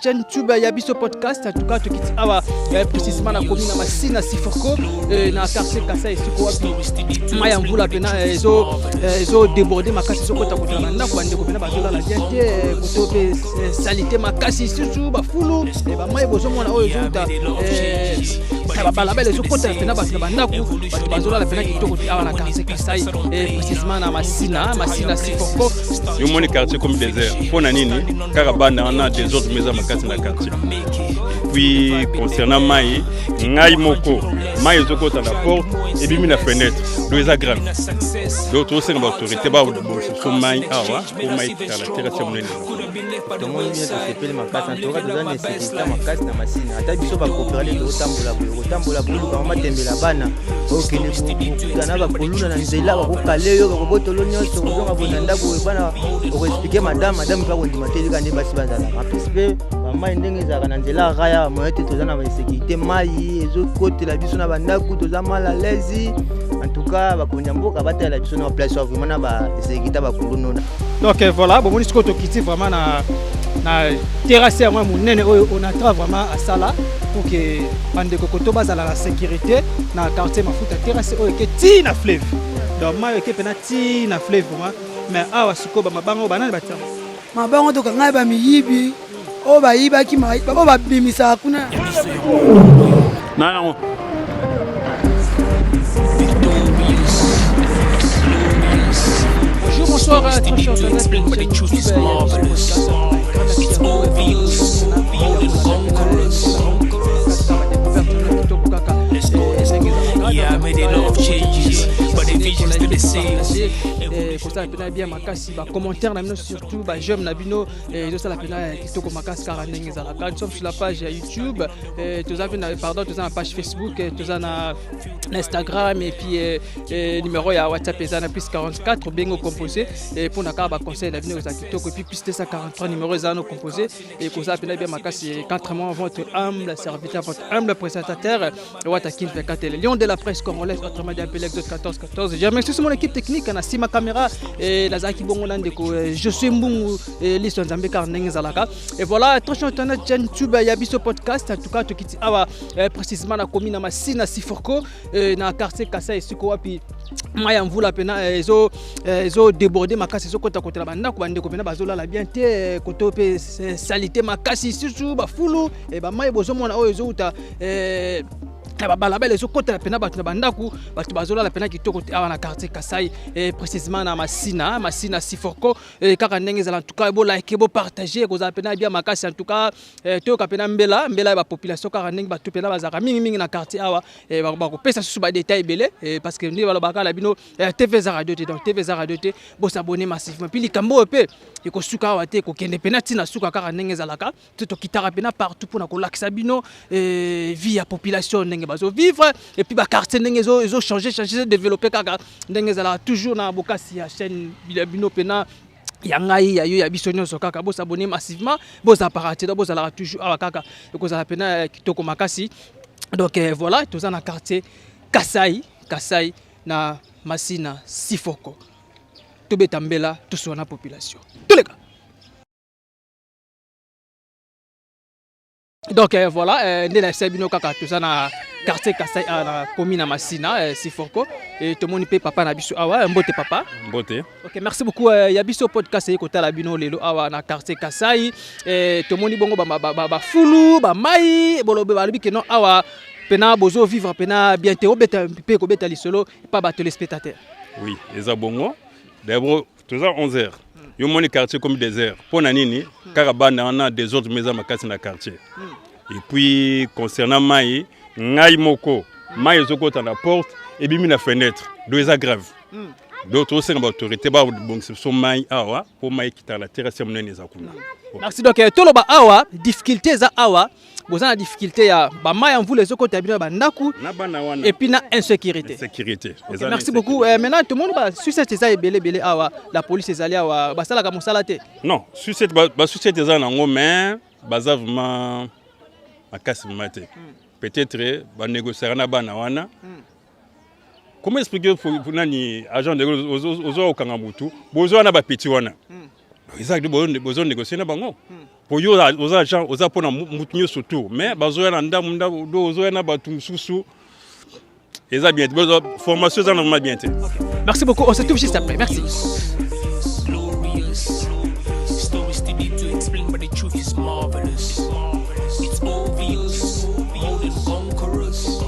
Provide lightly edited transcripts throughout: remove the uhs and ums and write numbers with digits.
Chaîne YouTube ya biso podcast. En tout cas, tokiti awa précisément na commune na Masina Siforco, na quartier Kasai, esika wapi mai ya mvula pena ezo déborder makasi, ezokota kota na ndako. Bandeko pena bazolala bien te, koto mpe saleté makasi, surtout bafulu, bamai bozomona oyo ezouta na babalabala ezokota pena bato na bandako. Bato bazolala pena kitoko te awa na quartier Kasai, précisément na Masina Siforco. Yo moni quartier comme désert. Mpo na nini? Kaka bana wana, désordre eza makasi na quartier. Puis concernant mai, ngai moko, mai ezokota na porte, ebimi na fenêtre, donc eza grave. Donc tosenga baautorité babongisa mai awa po mai ekitala terrasse ya monene. Tomoni bien, tosepeli makasi. Antoka toza na insécurité makasi na Masina. Ata biso bacoopérale tokotambola boye, kotambola boye, luka matembela bana, okende kokutana bakoluna na nzela, bakokale yo, bakobotolo nyonso. Kozonga boye na ndako, bana okoexpliquer madame, madame mpe akondima te. Elika nde basi bazalaka plus mpe bamai ndenge ezalaka na nzela raya moye te. Toza na bainsécurité, mai ezokotela biso na bandako, toza mal à l'aise. En tout cas, bakonzi ya mboka batalela biso na place wa vraiment na bainsécurité, bakuluna. Donc voilà, bomoni sikoyo tokiti vraiment na terrasse yango ya monene oyo Onatra vraiment asala pour que bandeko koto bazala na sécurité na quartier Mafuta. Terrasse oyo eke ti na fleuve, donc mai oyo eke mpena ti na fleuve vraiment. Mais awa sikoyo bamabanga oyo, banani batiango? Mabango tokangai bamiyibi oyo bayibaki, oyo babimisaka kuna. Na yango. Bonjour, bonsoir, très chers internautes de chaîne YouTube, ya biso podcast. Kitoko kaka. Yeah, I made a lot of changes, but the vision's still the same. Kosala mpena bien makasi, bacommentaire na bino, surtout baj'aime na bino, ezosala mpena kitoko makasi kaka ndenge ezalaka. Nous sommes sur la page ya YouTube, toza mpe na, pardon, toza na page Facebook, toza na Instagram et puis numéro ya WhatsApp eza na +44, obengi, ocomposé mpona kaka baconseil na bino, ezala kitoko. Et puis +243, numéro eza na composé, ekozala mpena bien makasi. Quantrement, votre humble serviteur, votre humble présentateur, Watakin 24, le lion de la presse congolaise, autrement dit appelé Exode 14 14. Je remercie mon équipe technique na sima caméra et nazalaki bongo na ndeko je suis Mbungu liso Nzambe kaka ndenge ezalaka. Et voilà, très cher internet, chaîne YouTube ya biso podcast. En tout cas, tokiti awa précisément na commune na Masina Siforco, na quartier Kasai, esika wapi mai ya mvula pena ezo déborder makasi, ezokota kotela bandako. Bandeko pena bazolala bien te, koto mpe saleté makasi, surtout bafulu, bamai bozomona oyo ezouta na babalabala ezokotela mpena bato na bandako. Bato bazolala mpena kitoko te awa na quartier Kasai, précisément na Masina Siforco, kaka ndenge ezala. En tout cas, bolike, bopartage, kozala mpena bien makasi. En tout cas, toyoka mpena mbela mbela ya bapopulation kaka ndenge bato mpena bazalaka mingimingi na quartier awa. Bakopesa susu badétail ebele, parce que nde balobaka na bino, TV eza radio te. Donc TV eza radio te. Bosabonner massivement. Puis likambo oyo mpe ekosuka awa te, ekokende mpena ntina suka kaka ndenge ezalaka te. Tokitaka mpena partout mpona kolakisa bino vie ya population, ndenge bazovivre, et puis baquartier ndenge ezochanger changer, développer kaka ndenge ezalaka, toujours na bokasi ya chaîne ya bino mpena, ya ngai, ya yo, ya biso nyonso kaka. Bosabonner massivement, bozapaka te, donc bozalaka toujours awa kaka, ekozala mpena kitoko makasi. Donc voilà, toza na quartier Kasai na Masina Sifoko. Tobeta mbela, tosola na population, toleka. Donc voilà, nde nayebisa bino kaka, toza na quartier Kasai awa na commune na Masina Siforco, e tomoni mpe papa na biso awa. Mbote papa. Mbote. Ok, merci beaucoup. Ya biso podcast eye kotala bino lelo awa na quartier Kasai. Tomoni bongo bafulu, bamai, bolobi, balobi ke non, awa pena bozovivre pena bien te. Obeta mpe kobeta lisolo epa batéléspectateur. Oui, eza bongo. D'abord, toza 11 heures. Yo moni quartier comme désert. Mpo na nini? Kaka bana wana, désordre eza makasi na quartier. Et puis concernant mai, ngai moko, mai ezokota na porte, ebimi na fenêtre, donc eza grave. Donc tosenga baautorité babongisa biso mai awa mpo mai ekitaka na terrasse ya monene eza kuna. Merci. Donc toloba awa difficulté eza awa, boza na difficulté ya bamai ya mvula ezokota bino ya bandako. Na bana wana. Et puis na insécurité. Sécurité. Ok, merci beaucoup. Maintenant tomoni basucette eza ebele ebele awa. La police ezali awa, basalaka mosala te? Non, sucette, basucette eza nango, mais baza vraiment makasi vraiment te. Peut-être banégociaka na bana wana. Comment expliquer nani agent de ozwa kokanga motu, bozwa wana bapeti wana, eza bozo négocier na bango. Po yo oza agent, oza mpona mutu nyonso tout, mais bazoya na ndambu ndambu, do ozoya na bato mosusu, eza bien te. Formation eza normalement bien te. Merci beaucoup, on se trouve juste après. Merci. Glorious stories too deep to explain, but the truth is marvelous. It's obvious, more than conquerors.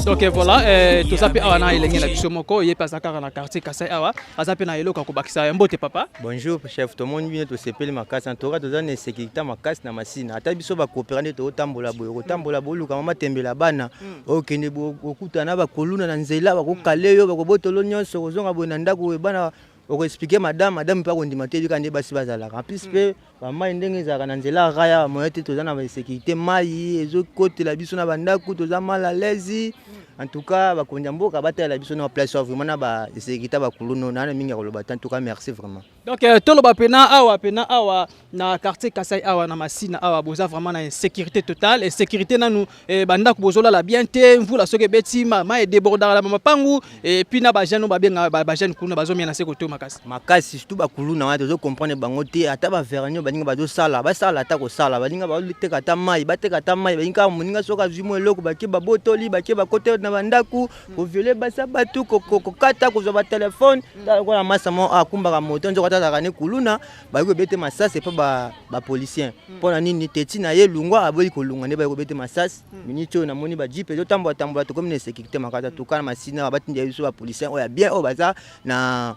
Donc voilà, toza mpe awa na elenge na biso moko, ye mpe aza kaka na quartier Kasai awa, aza mpe na eloko ya kobakisa. Mbote, papa. Bonjour chef, tomoni bino, tosepeli makasi. En tout cas toza na insécurité makasi na Masina. Ata biso bacoopérants nde tokotambola boye, kotambola boye, oluka mama tembela bana, okende okutana na bakoluna na nzela, bakokale yo, bakobotolo nyonso. Kozonga boye na ndako boye, bana, okoexpliquer madame, madame mpe akondima te. Ebika nde basi bazalaka. En plus mpe bamai ndenge ezalaka na nzela raya moya te, toza na bainsécurité, mai ezokotela biso na bandako, toza mal à l'aise. En tout cas bakonzi ya mboka batalela biso na place vraiment na bainsécurité, bakuluna na mingi ya koloba te. En tout cas merci vraiment. Donc toloba pena awa na quartier Kasai awa na Masina awa, boza vraiment na insécurité totale, insécurité nanu bandako bozolala bien te, mvula soki ebeti, ma edébordaka na mapangu, et puis na bajeune oyo babenga bajeune kuna bazomia na se koto makasi. Makasi, surtout bakuluna wana, tozocomprendre bango te. Ata baverni oyo baninga bazosala, basala ata kosala, baninga bateka ata mai, bateka ata mai, baninga kaka moninga soki azwi mwa eloko, bake babotoli, bake bakote na bandako kovioler basa bato, kokata, kozwa batelefone. Tala lokola masa mo akumbaka moto, nzoko atalaka ne kuluna, bayoki kobete masasi epa bapolicier. Mpo na nini teti na ye lungwa, aboyi kolungwa, nde bayoki kobete masasi. Miniti oyo namoni bajeep ezotambola tambola, tokomi na insécurité makasi. Atuka na Masina batindela biso bapolicier oyo ya bien, oyo baza na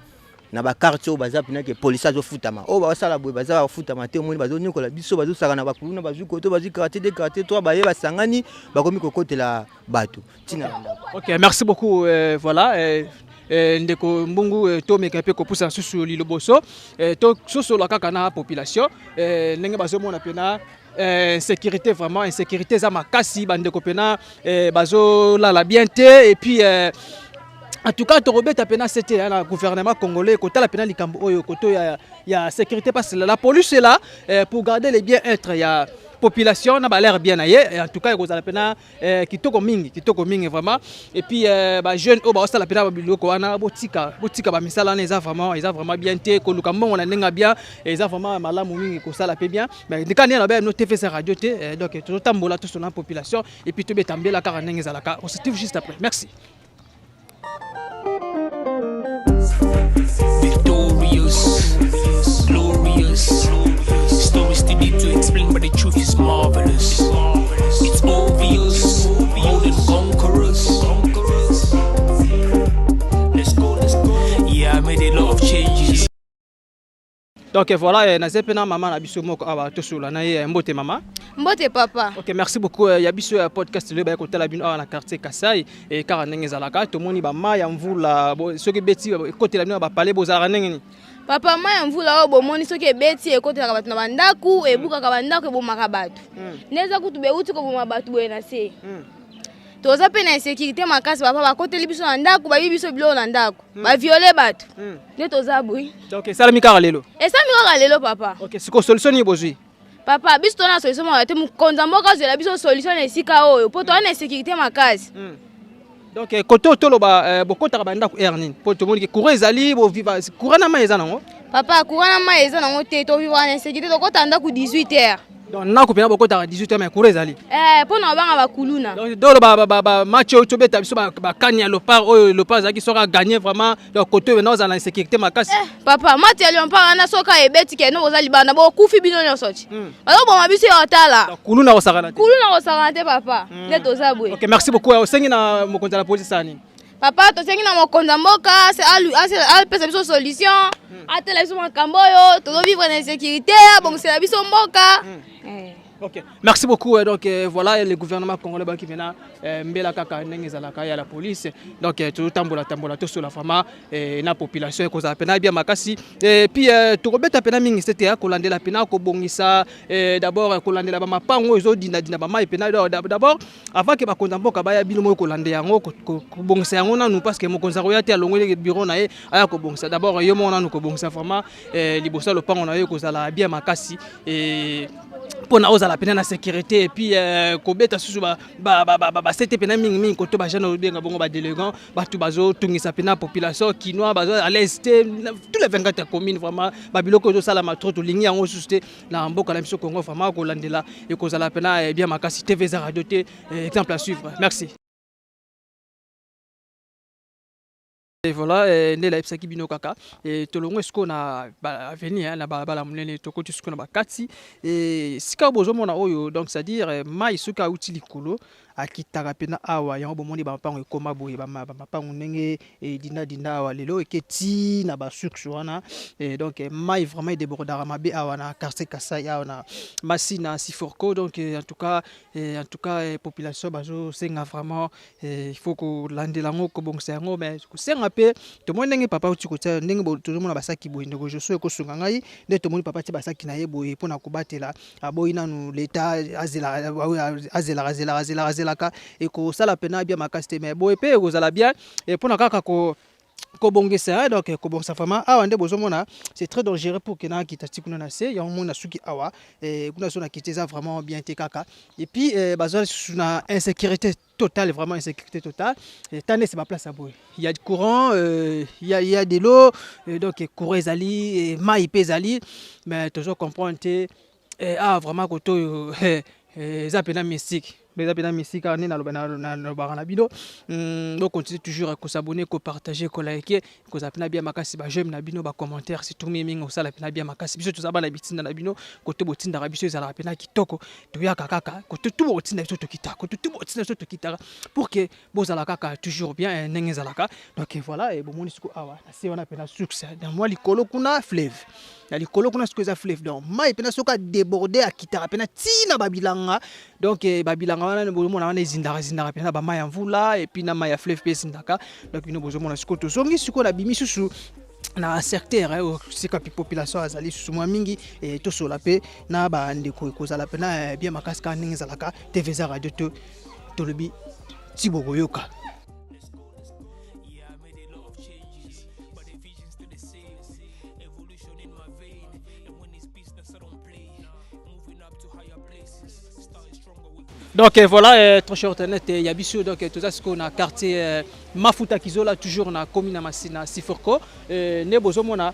baquartier, oyo baza mpena ke policier azofutama. Oyo basala boye baza bafutama te. Omoni bazonyokola biso, bazosaka na bakuluna, bazwi koto, bazwi quartier 2, quartier 3, baye basangani, bakomi kokotela bato ntina na ndako. Ok, merci beaucoup. Voilà, ndeko Mbungu, tomeka mpe kopusa lisusu liloboso, tososola kaka na population ndenge bazomona mpena insécurité. Vraiment insécurité eza makasi, bandeko mpena bazolala bien te. Et puis en tout cas tokobeta mpena sete na gouvernement congolais kotala mpena likambo oyo koto ya sécurité, parce que la police est là pour garder les bien-être ya population na balere bien na ye. En tout cas ekozala mpena kitoko mingi, kitoko mingi vraiment. Et puis bajeune oyo baosala mpena biloko wana, botika, botika bamisala wana, eza vraiment bien te. Koluka mbongo na ndenge ya bien eza vraiment malamu mingi, kosala mpe bien. Mais ndeka ndenge na baya no TVC radio te, donc tozotambola, tosola na population et puis tobeta mbela kaka ndenge ezalaka. On se retrouve juste après. Merci. Victorious, glorious. Stories too deep to explain, but the truth is marvelous. It's obvious, more than conquerors. Let's go, let's go. Yeah, I made a lot of changes. Donc voilà, naza mpe na mama na biso moko awa, tosola na ye. Mbote, mama. Mbote, papa. Ok, merci beaucoup. Ya biso ya podcast lelo, baya kotala bino awa na quartier Kasai e, kaka ndenge ezalaka, tomoni bamai ya mvula soki ebeti ekotela bino na bapale, bozalaka ndenge nini? Papa, mai ya mvula oyo bomoni, soki ebeti ekotelaka bato na bandako, ebukaka bandako, ebomaka bato. Nde eza kutu beuti koboma bato boye na se. Toza mpe na insécurité makasi, papa. Bakoteli biso na ndako, bayibi biso biloko na ndako, bavioler bato, nde toza boye. Donc esalami kaka lelo? Esalami kaka lelo, papa. Ok, sikoyo solution nini bozwi? Papa, biso toza na solution moko te. Mokonzi ya mboka azwela biso solution na esika oyo, mpo toza na insécurité makasi. Donc kote oyo toloba, bokotaka bandako heure nini? Mpo tomoni ke courant ezali, boviva courant na mai eza nango? Papa, courant na mai eza nango te. Tovivaka na insécurité, tokota ndako 18 heures. Donc ndako mpena bokotaka 18 heures, mais courant ezali? Eh, mpo na babanga bakuluna. Donc dolo match oyo tobeta biso, bakani ya Léopard oyo, Léopard ezalaki soki agagné vraiment, donc kote oyo ozala na insécurité makasi. Eh, papa, match ya Léopard wana soki ebeti keno boza libanda, bokufi bino nyonso ti. Bazoboma biso ya otala. Kuluna kosakana te. Kuluna kosakana te, papa, nde toza boye. Ok, merci beaucoup. Osengi na mokonzi ya la police sani? Papa, tosengi na mokonzi ya mboka apesa biso solution, atela biso makambo oyo tozovivre na insécurité, abongisela biso mboka. Eh. Ok, merci beaucoup. Donc voilà, le gouvernement congolais qui vient mbela kaka ndenge ezalaka ya la police. Donc tozotambola tambola, tosola vraiment na population, ekozala pena bien makasi. Et puis tokobeta pena mingi sete ya kolandela pena kobongisa d'abord kolandela bamapango oyo ezodindadinda bamai pena. D'abord avant ke bakonzi ya mboka baya, bino moko kolanda yango, kobongisa yango nanu, parce que mokonzi akoya te, alongoli bureau na ye aya kobongisa. D'abord yo moko nanu kobongisa vraiment liboso ya lopango na yo, ekozala bien makasi. mpona ozala mpena na sécurité et puis kobeta susu basete mpena mingimingi koto bajeune obenga bongo badélégant, bato bazotungisa mpena population kinois, bazo à l'aise te. Tous les 24 communes, vraiment, babiloko ezosalama trop, tolingi yango susu te na mboka na biso Congo. Vraiment, kolandela ekozala mpena bien makasi. TV eza radio te, exemple à suivre. Merci. Et voilà, nde nayebisaki bino kaka, tolongwe sikoyo na avenue, na balabala monene, tokoti sikoyo na bakati sika bozomona oyo. Donc, c'est-à-dire mai soki auti likolo, akitaka mpena awa. Yango bomoni bamapango ekóma boye, bamapango ndenge edindadinda awa lelo, eketi na basource wana. Donc mai vraiment edébordaka mabe awa na quartier Kasai, awa na Masina Siforco. Donc en tout cas population bazosenga vraiment, il faut kolandela yango, kobongisa yango. Mais kosenga mpe, tomoni ndenge papa auti kotia, ndenge tozomona basaki boye. Ndeko Joso ekosunga ngai nde tomoni papa tie basaki na ye boye mpona kobatela. Aboyi nanu leta, azelaka, azelaka, azelaka, azelaka, azelaka. Ekosala mpena bien makasi te, mais boye mpe ekozala bien mpona kaka ko kobongisa. Donc kobongisa vraiment awa nde bozomona, c'est très dangereux pour que nakita ti kuna na se. Yango mona suki awa kuna so nakita, eza vraiment bien te kaka. Et puis bazwa lisusu na insécurité totale, vraiment insécurité totale. Tande c'est baplace ya boye, il y a du courant, il y a de l'eau, donc courant ezali, mai mpe ezali, mais tozo comprendre te. Ah, vraiment, koto oyo eza mpena mystique, eza mpena mystique kaka nde nalobaka na bino. Bocontinue toujours kos'abonner, kopartager, koliker, kozala mpena bien makasi. Baj'aime na bino, bacommentaire surtout mingi, kosala mpena bien makasi. Biso toza bana bitinda na bino. Kote botindaka biso ezalaka mpena kitoko. Toyaka kaka kote tu botinda biso, tokitaka kote tu botinda biso, tokitaka pour que bozala kaka toujours bien ndenge ezalaka. Donc voilà, bomoni siko awa na se wana mpena source na mwa likolo kuna, fleuve na likolo kuna sikoyo eza fleuve. Donc mai mpena soki adéborde, akitaka mpena ntina babilanga. Donc babilanga wana bozomona wana ezindaka, ezindaka mpena bamai ya mvula et puis na mai ya fleuve mpe ezindaka. Donc bino bozomona sikoyo, tozongi sikoyo, nabimi susu na secteur sika population azali susu mwa mingi. Tosola mpe na bandeko, ekozala mpena bien makasi kaka ndenge ezalaka. TV eza radio to tolobi ti bokoyoka. Yeah, I made a lot of changes, but the vision's still the same. Evolution in my vein, and when it's business, I don't play. Moving up to higher places, starting stronger with. Donc voilà, trop cher internet ya biso, donc toza sikoyo na quartier Mafuta Kizola, toujours na commune na Masina Siforco. Nde bozomona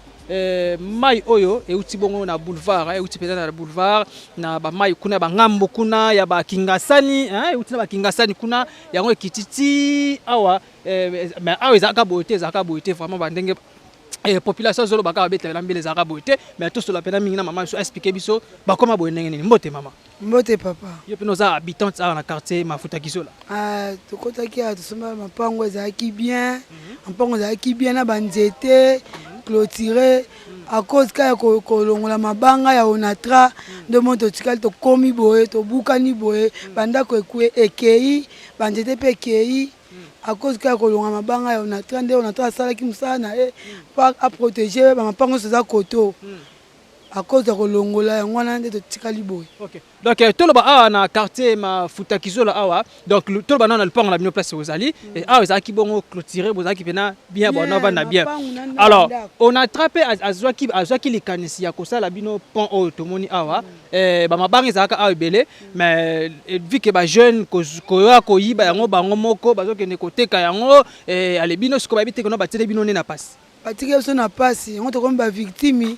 mai oyo euti bongo na boulevard, euti mpenza na boulevard na bamai kuna ya bangambo kuna ya bakingasani, euti na bakingasani kuna, yango ekiti ti awa. Mais awa ezalaka boye te, ezalaka boye te vraiment. Bandenge population azoloba kaka, babetela mbele, ezalaka boye te. Mais tosola mpena mingi na mama biso, explique biso bakoma boye ndenge nini. Mbote mama. Mbote papa. Yo mpena oza habitante awa na quartier Mafuta Kizola? Ah, tokɔtaki awa, tosomba mapango, ezalaki bien, mapango ezalaki bien na banzete clôturé. À cause kaka ya kolongola mabanga ya Onatra nde moi totikali, tokomi boye, tobukani boye, bandako ekei, banzete mpe ekei, à cause kaka ya kolongola mabanga ya Onatra. Nde Onatra asalaki mosala na ye mpo aprotéger bamapango nyonso eza koto. À cause ya kolongola yango wana nde totikali boye. Ok, donc toloba awa na quartier Mafuta Kizola awa, donc toloba nano na lupango na bino, place ozali awa, ezalaki bongo clôturé, bozalaki mpena bien, bona ovanda bien. Mapangu na Alors ndako. Onatra mpe azwaki likanisi ya kosala bino pont oyo tomoni awa. Bamabanga ezalaka awa ebele, mais vu que bajeune koya koyiba yango, bango moko bazokende koteka yango. Ale bino sikoyo bayebi te kono batiele bino nde na pasi. Batiki biso na pasi yango, tokomi bavictime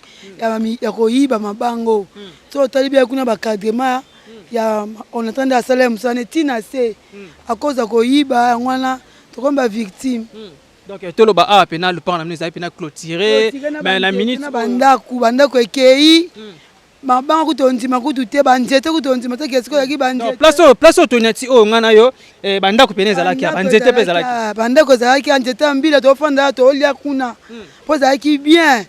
ya koyiba mabango. So otali bia kuna, baencadrement ya Onatra nde asala ya mosala ntina se à cause ya koyiba yango wana, tokomi bavictime. Donc toloba awa mpena lupango na bino ezali mpena clôturé, mais na minute na bandako, bandako ekei, mabanga kutu ondima kutu te, banzete kutu ondima te, kesiko oyaki banzete. Place oyo toniati oyo ngai na yo, bandako pene ezalaki, banzete mpe ezalaki. Bandako ezalaki ya nzete ya mbila, tofanda, tolia kuna mpo ezalaki bien.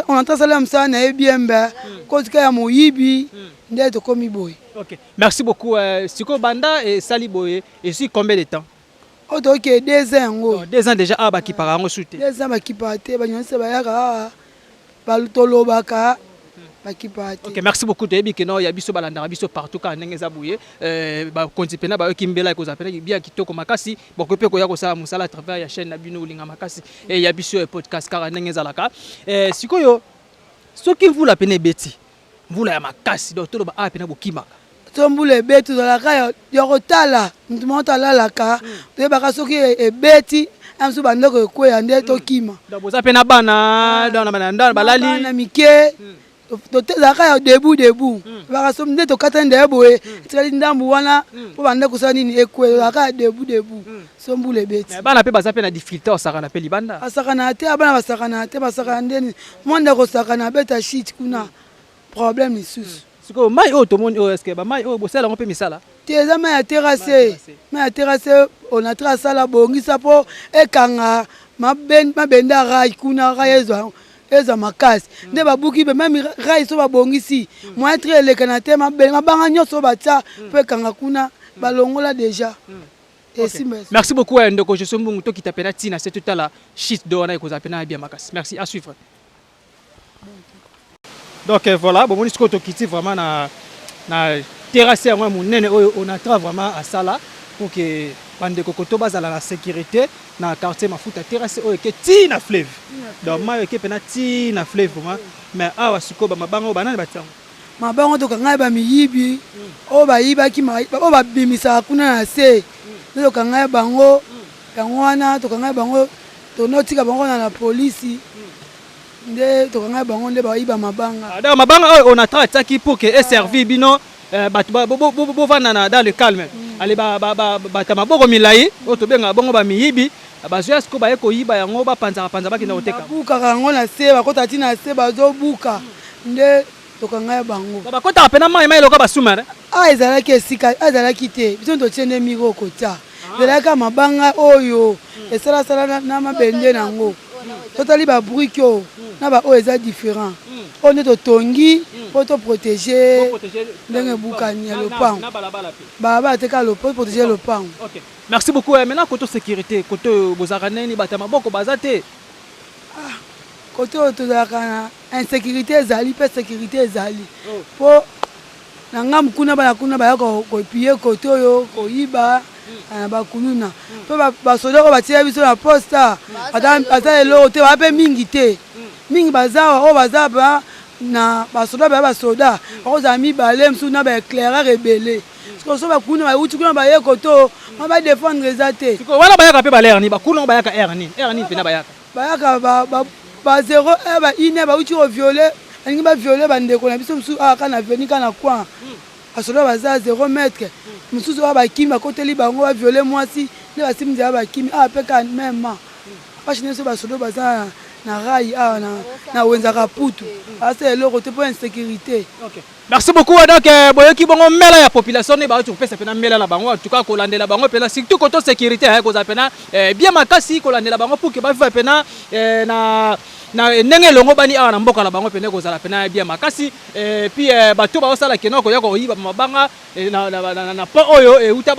Onatra asala mosala na ye bien, mbe kotika ya moyibi nde tokomi boye. Ok, merci beaucoup. Sikoyo banda esali boye ezwi combien de temps? Oyo tokoke 2 ans yango. 2 ans déjà awa bakipaka yango su te? 2 ans bakipaka te. Banyonso bayaka awa, tolobaka, bakipaka te. Ok, merci beaucoup. Toyebi ke no ya biso balandaka biso partout kaka ndenge eza boye. Bakonzi mpena bayoki mbela, ekozala mpena bien kitoko makasi. Bokoki mpe koya kosala mosala à travers ya chaîne na bino Olinga Makasi ya biso podcast kaka ndenge ezalaka. Sikoyo soki mvula pene ebeti Mvula ya makasi, donc toloba awa mpena bokimaka. So mbula ebeti, tozalaka ya kotala motu moko talalaka, toyebaka soki ebeti mosusu bandako ekweya nde tokima. Donc boza mpe na bana, donc na ndako balali. Bana mike, ezalaka ya debout debout, baka so nde tokatani ndaye boye, etikali ndambu wana mpo bandako osala nini ekweya, tozalaka ya debout debout so mbula ebeti. Mais bana mpe baza mpe na difficulté osakana mpe libanda. Basakana te, bana basakana te, basakana ndeni mwa ndako osakana abeta shit kuna, problème lisusu. Sikoyo mai oyo tomoni oyo, est-ce bamai oyo bosala yango mpe misala? Te, eza mai ya terrasse, mai ya terrasse. Onatra asala bongisa mpo ekanga mabende ya rail kuna, rail ezwa makasi nde babuki be même rail. So babongisi moyen train elekana te, mabanga nyonso oyo batia mpo ekanga kuna, balongola déjà, esimba. Merci beaucoup, ndeko Joso Mbungu. Tokita mpena ntina se totala chute d'eau wana, ekozala mpena ya bien makasi. Merci, à suivre. Donc voilà, bomoni sikoyo tokiti vraiment na terrasse yango ya monene oyo Onatra vraiment asala pour que bandeko koto bazala na sécurité na quartier Mafuta. Terrasse oyo eke ti na fleuve, donc mai oyo eke mpena ti na fleuve vraiment. Mais awa sikoyo bamabanga oyo, banani batia yango? Mabango tokanga bamiyibi oyo bayibaki, oyo babimisaka kuna na se nde tokanga ye bango. Yango wana tokanga bango, tonotika bango na polisi nde tokanga bango nde bayiba mabanga. Ah, donc mabanga oyo Onatra atiaki pour que eservir bino, bato bovanda na dans le calme. Ale bato ya maboko milai oyo tobengaka bongo bamiyibi bazwa sikoyo, baye koyiba yango, bapanzaka panza, bakenda koteka. Babukaka yango na se, bakota ti na se, bazobuka nde tokanga ya bango. Bakotaka mpena mai mai lokola basous-marin. A ezalaki esika ezalaki te, biso totie nde miro kotia. Ezalaki mabanga oyo esalasala na mabende nango. Totali babriques oyo na baoyo eza différent, oyo nde totongi mpo toprotéger ndenge ebukani ya lopango, balabala te, kaka protéger lopango. Merci beaucoup. Maintenant, côté sécurité, côté bozalaka nini? Bato ya maboko baza te? Côté oyo tozalaka na insécurité ezali mpe sécurité ezali, mpo na ngambu kuna bana kuna baya kopiller côté oyo, koyiba na bakuluna mpe basoda oyo batia biso na poste baza eloko te, baa mpe mingi te. Mingi baza oyo baza na basoda, baya basoda bakozala mibale, mosusu na baéclaireur ebele. So bakuna bauti kuna, baye koto ma badéfendre eza te. Wana bayaka mpe bal'heure nini? Bakuna bayaka heure nini, heure nini mpena bayaka? Bayaka ba 0 heure, ba 1 heure, bauti kovioler, balingi bavioler bandeko na biso mosusu awa kaka na veni, kaka na coin. Basoda baza 0 mètre, mosusu oyo bakimi, bakoteli bango, bavioler mwasi nde basimi nzela, bakimi. Awa mpe kaka même pasi nyonso, basoda baza na rail awa na wenzaka putu, asala eloko te mpo insécurité. Merci beaucoup. Donc boyoki bongo mbela ya population nde bauti kopesa mpena mbela na bango. En tout cas, kolandela bango mpena, surtout côté sécurité, kozala mpena bien makasi, kolandela bango pour que bavivre mpena na ndenge elongo bani awa na mboka na bango, pene kozala pena bien makasi. Puis bato baosala keno koya koyiba mabanga na pont oyo euta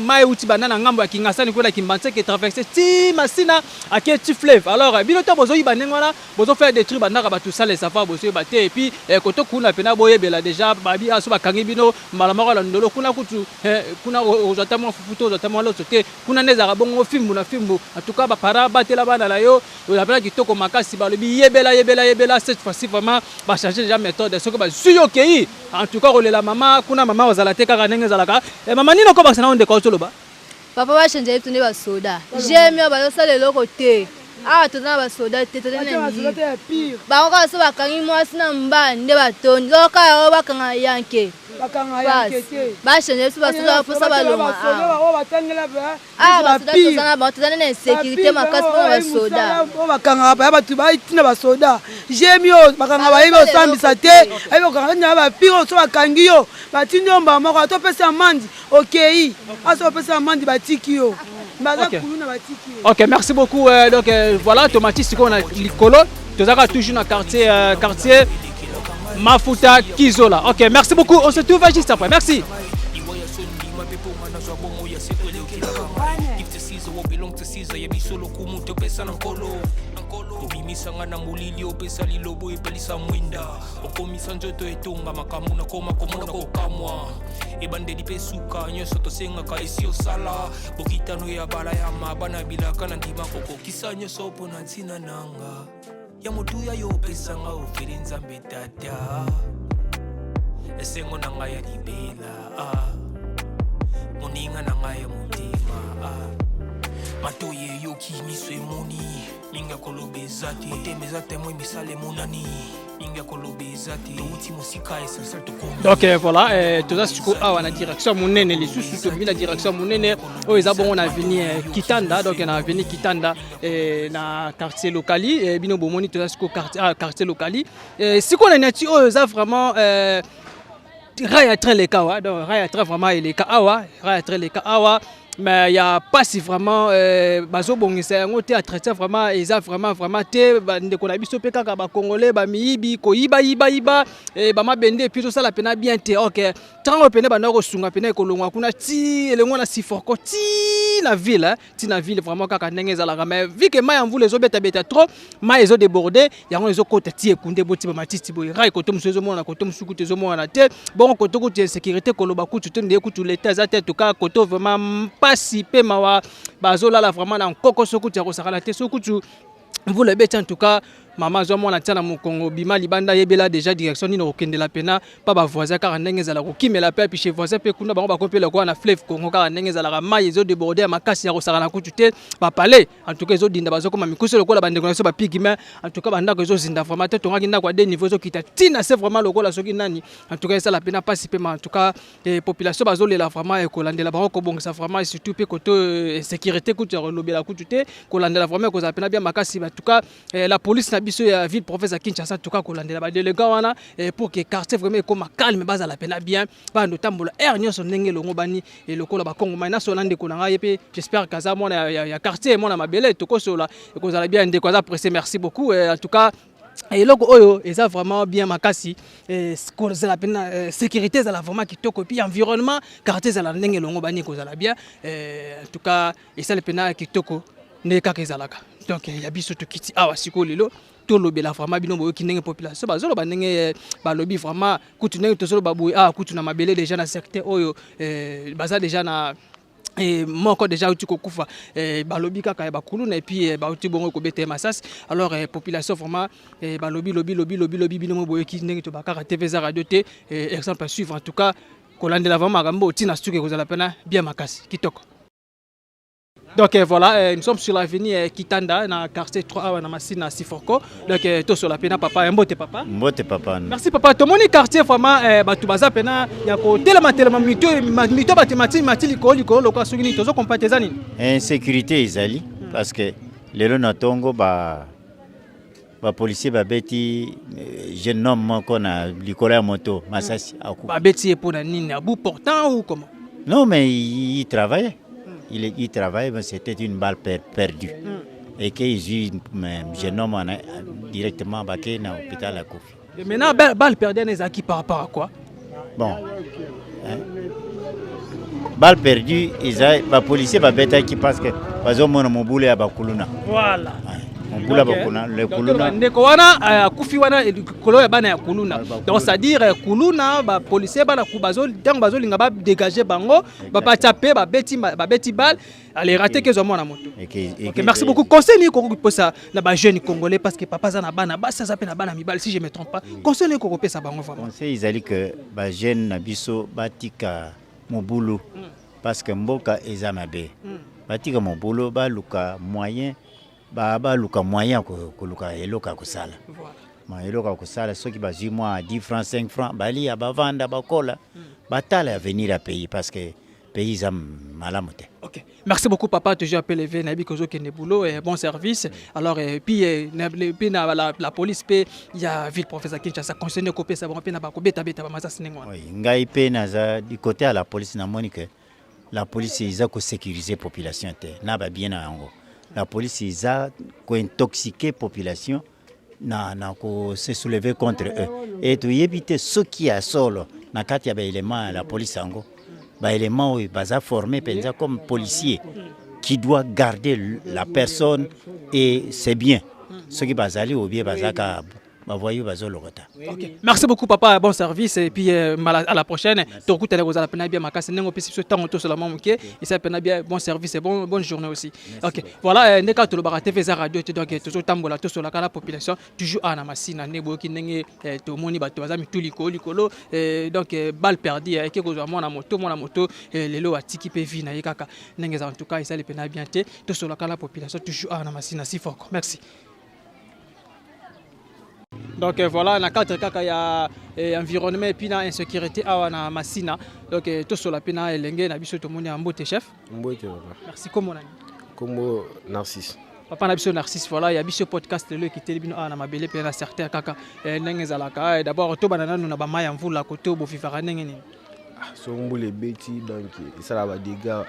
mai, euti banda na ngambo ya Kingasani kuna Kimbanseke, traverse ti Masina, ake ti fleuve. Alors bino to bozoyiba ndenge wana, bozofaire détruire bandaka bato sans le savoir, bozoyeba te. Et puis koto kuna pena boyebela déjà, babi aso bakangi bino mbala moko na ndolo kuna kutu, kuna ozwa ata mwa fufu te, ozwa ata mwa loso te kuna, nde ezalaka bongo fimbu na fimbu. En tout cas, baparents, batela bana na yo, ozala mpena kitoko makasi. Balobi yebela, yebela, yebela. Cette fois-ci vraiment bachange déjà méthode. Soki bazwi yo, okei, en tout cas kolela mama kuna, mama ozala te, kaka ndenge ezalaka. Mama nini okobakisa na ndeko ozoloba? Papa, bachange biso nde basoda gmi oyo bazosala eloko te. Awa toza na basoda te, toza na miyibi. Bango kaka so bakangi mwasi na mobali nde batondi kaka oyo bakanga yanke. Bachange biso basoda mposa balonga awa. Basoda toza na bango, toza na insécurité makasi mpona basoda. Oyo bakangaka baya bato batina basoda gmi oyo bakanga, bayebi osambisa te, ayebi kokanga na bapire oyo. So bakangi yo, batindi yo mbala moko, ata opesa amende, okei aso opesa amende, batiki yo, baza kuluna, batiki yo. Ok, merci beaucoup. Donc voilà, tomati sikoyo na likolo, tozalaka toujours na quartier Mafuta Kizola. Ok, merci beaucoup, on se trouve juste après. Merci. Caesar ya biso lokumu topesa na Nkolo. Obimisanga na molili, opesa lilobo, epelisa mwinda, okomisa nzoto etonga makambo, nakoma komona kokamwa ebandeli mpe suka nyonso tosengaka esi osala bokitano ya bala ya mabana bilaka na ndima kokokisa nyonso mpo na ntina nanga ya motuya yo opesanga ofele Nzambe Tata. Esengo na ngai ya libela ah. Moninga na ngai ya motema ah. Matoi eyoki, miso emoni, mingi ya koloba eza te. Motema eza témoin, misala emonani, mingi ya koloba eza te. Touti mosika, essentiel tokomi. Donc voilà, toza sikoyo awa na direction monene lisusu. Tobimi na direction monene oyo eza bongo na avenue Kitanda, donc na avenue Kitanda, na quartier Lokali. Bino bomoni, toza sikoyo quartier, ah, quartier Lokali. Sikoyo na nati oyo eza vraiment rail ya train eleka awa. Donc rail ya train vraiment eleka awa, rail ya train eleka awa, mais ya pasi vraiment, bazobongisa yango te. Entretien vraiment eza vraiment vraiment te. Bandeko na biso mpe kaka bacongolais bamiyibi, koyibayibayiba bamabende, et puis tosala mpena bien te. Ok, ntango pene banda kosunga pene ekolongwa kuna ti elongo na Siforco, ti na ville, hein, ti na ville vraiment kaka ndenge ezalaka. Mais vu que mai ya mvula ezobetabeta trop, mai ezodéborde, yango ezokota ti ekunde boti bamatiti boye. Rail kote mosusu ezomonana, kote mosusu kutu ezomonana te. Bongo kote kutu insécurité, koloba kutu te, ndeye kutu leta eza te. Tuka kote vraiment mpasi mpe mawa, bazolala vraiment na nkokoso kutu ya kosakana te. So kutu mvula ebeti, en tout cas mama azwa mwana tia na mokongo, bima libanda, yebela déjà direction nini okokendela pena mpa bavoisin, kaka ndenge ezala kokimela mpe chez voisin. Mpe kuna bango bakomi mpe lokola na fleuve Congo, kaka ndenge ezalaka, mai ezodéborde ya makasi ya kosakana kutu te. Bapale en tout cas ezodinda, bazokoma mikuse lokola bandeko na biso bapygmées. En tout cas bandako ezozinda vraiment te. Tongaki ndako ya deux niveau, ezokita ntina se vraiment lokola soki nani. En tout cas esala mpena mpasi mpe ma. En tout cas population bazolela vraiment, ekolandela bango kobongisa vraiment, et surtout mpe kote sécurité kutu ya kolobela kutu te. Kolandela vraiment ekozala mpena bien makasi. En tout cas la police na biso ya ville province ya Kinshasa, en tout cas kolandela badélégués wana pour que quartier vraiment ekoma calme, bazala mpena bien, bando tambola aire nyonso ndenge elongo bani lokola bakongomani. Nasola ndeko na ngai ye mpe, j'espère kaza mwana ya quartier, mwana mabele, tokosola, ekozala bien. Ndeko aza pressé, merci beaucoup. En tout cas eloko oyo eza vraiment bien makasi, kozala mpena sécurité ezala vraiment kitoko, et puis environnement quartier ezala ndenge elongo bani, ekozala bien. En tout cas esali mpena kitoko ndenge kaka ezalaka. Donc ya biso tokiti awa sikoyo lelo, tolobela vraiment. Bino boyoki ndenge population bazoloba, ndenge balobi vraiment kutu ndenge tozoloba boye awa kutu na mabele déjà na secteur oyo baza déjà na moko déjà auti kokufa, balobi kaka ya bakuluna, et puis bauti bongo kobeta ye masasi. Alors population vraiment balobi lobi lobi lobi lobi. Bino mo boyoki ndenge tobakaka TV eza radio te, exemple à suivre. En tout cas kolandela vraiment makambo otina suki ekozala mpena bien makasi, kitoko. Donc voilà, nous sommes sur l'avenue Kitanda, dans le quartier 3 awa na Masina Siforco. Donc tosola pena papa, mbote papa. Mbote papa. Merci papa. Tomoni quartier vraiment batu baza pena ya ko telema telema, mito mito bato mati mati likolo likolo lokola soki nini, tozo comprendre eza nini? Insécurité ezali parce que lelo na ntongo ba bapolicier babeti jeune homme moko na likolo ya moto, masasi, akufi. Babeti ye mpona nini? À bout portant ou comment? Non, mais il travaillait, il travaillait, mais c'était une balle perdue et que ezwi jeune homme wana directement, bake na hôpital, akufi. Et maintenant balle perdue wana ezalaki par rapport à quoi? Bon, hein? Balle perdue eza bapolicier babetaki parce que bazomona mobulu ya bakuluna. Mobulu ya bakuluna, le kuluna. Ndeko wana akufi wana likolo ya bana ya kuluna. Donc c'est à dire kuluna, bapolicier bana ntango bazolinga badégage bango, bapatia mpe babeti balle, ale raté ke ezwa mwana moto. Ok, merci beaucoup. Conseil nini kokopesa na bajeune congolais? Parce que papa aza na bana basi, aza mpe na bana mibali, si je me trompe pas. Conseil nini kokopesa bango vraiment? Conseil ezali ke bajeune na biso batika mobulu parce que mboka eza mabe. Batika mobulu, baluka moyen, baluka moyen ya koluka eloko ya kosala. Ma eloko ya kosala, soki bazwi mwa 10 francs, 5 francs, balia, bavanda, bakola, batala avenir ya pays parce que pays eza malamu te. Ok. Merci beaucoup papa, toujours appelé levé nayebi kozokende boulot et bon service. Alors et puis puis na la police pe ya ville province ya Kinshasa, conseil ne kopesa bango pe na bakobeta beta ba masasi ndenge wana. Oui, ngai mpe naza du côté ya la police. Namoni ke la police eza kosécuriser population te na babien na yango. La police eza kointoxiquer population na kose soulever contre eux, et toyebi te soki ya solo na kati ya baélément ya la police yango, baélément oyo baza formé mpenza comme policier qui doit garder la personne et c'est bien, soki bazali obie bazaka. Bavoyous bazolokota. Ok. Merci beaucoup papa, bon service et puis à la prochaine. Tokutana kozala pena bien makasi ndenge opesi biso ntango tosola mwa moke, esa pena bien, bon service et bonne journée aussi. Ok. Voilà, ndeka tolobaka TV eza radio te, donc tozotambola, tosolaka na population toujours awa na Masina. Ndenge boyoki ndenge tomoni bato baza mitu likolo likolo, donc balle perdue eke kozwa mwana moto, mwana moto lelo atiki mpe vie na ye kaka ndenge eza. En tout cas esali pena bien te. Tosolaka na population toujours awa na Masina Sifoko. Merci. Donc voilà, na cadre kaka ya environnement et puis na insécurité awa na Masina, donc tosola mpe na elenge na biso tomoni ya. Mbote chef. Mbote papa. Merci. Kombo nani? Kombo Narcisse. Papa na biso Narcisse, voilà, ya biso podcast lelo ekiteli bino awa na mabele mpe na secteur kaka ndenge ezalaka. D'abord tobanda nanu na bamai ya mvula, kote bovivaka ndenge nini? So mbula ebeti, donc esala badégâts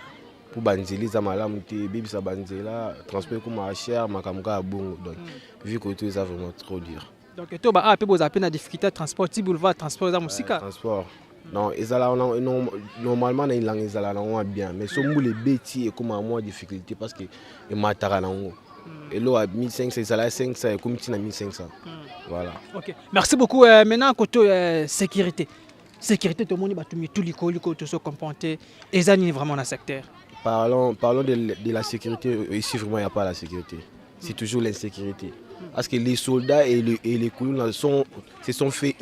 mpo banzela eza malamu te, ebebisa banzela, transport ekomaka cher, makambo kaka bongo. Donc vie kote eza vraiment trop dur. Donc to ba awa mpe bozala mpe na difficulté ya transport ti boulevard, transport eza mosika? Transport non, ezala normalement na elanga ezala nango ya bien, mais so mbula ebeti ekomaka mwa difficulté parce que emataka nango. Eloko ya 1500 ezala 500, ekomi ntina 1500, voilà. Ok, merci beaucoup. Maintenant côté sécurité, sécurité tomoni bato mitu likolo likolo, tozo comprendre te eza nini vraiment na secteur. Parlons de la sécurité. Ici, vraiment, il n'y a pas la sécurité. C'est toujours l'insécurité. Parce que les soldats et les Koulouna se sont fait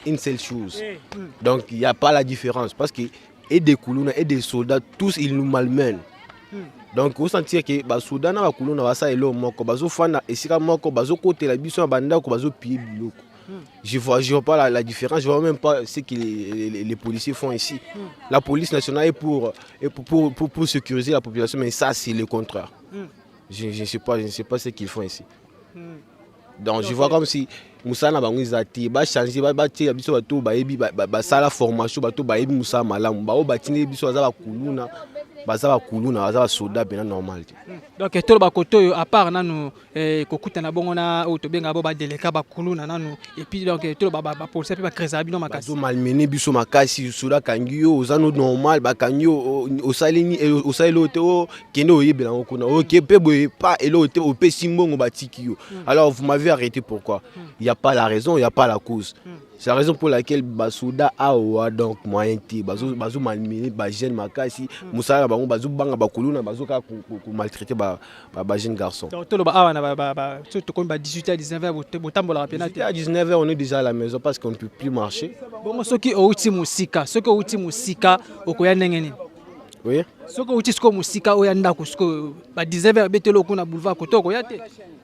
une seule chose. Donc, il n'y a pas la différence. Parce que et des Koulouna et des soldats, tous, ils nous malmènent. Donc, osentir que basoda na bakuluna basala eloko moko, bazofanda esika moko, bazokotela biso na bandako, bazopiller biloko. Je vois pas la différence, je vois même pas ce que les policiers font ici. La police nationale est pour sécuriser la population, mais ça, c'est le contraire. Je ne sais pas ce qu'ils font ici. Donc, je vois comme si mosala na bango eza te, bachange, batia biso bato bayebi, basala formation, bato bayebi mosala malamu. Bao batindeli biso baza bakuluna, baza bakuluna, baza basoda mpena normal te. Donc toloba kote oyo, à part nanu kokutana bongo na oyo tobengaka bo badeleka bakuluna nanu, et puis donc toloba bapolisier mpe bacreusaka bino makasi? Bazomalmener biso makasi. Soda akangi yo, oza no normal, bakangi yo, osali osaleli oyo te, okende oyebela yango kuna, oke mpe boye pa eloko te, opesi mbongo, batiki yo. Alors vous m'avez arrêté pourquoi? Il y a pas la raison, il y a pas la cause. C'est la raison pour laquelle basoda awa, donc moyen te, bazomalmener bajeune makasi. Mosala na bango, bazobanga bakuluna, bazokaka komaltraiter bajeune garçon. Donc toloba awa na tokomi ba 18 h 19 h, botambolaka pena te? À 19 h, on est déjà à la maison parce qu'on ne peut plus marcher. Bongo soki outi mosika, soki outi mosika, okoya ndenge nini? Oui. Soki outi sikoyo mosika, oya ndako sikoyo ba 19 h ebeteli okuna boulevard, kote okoya te?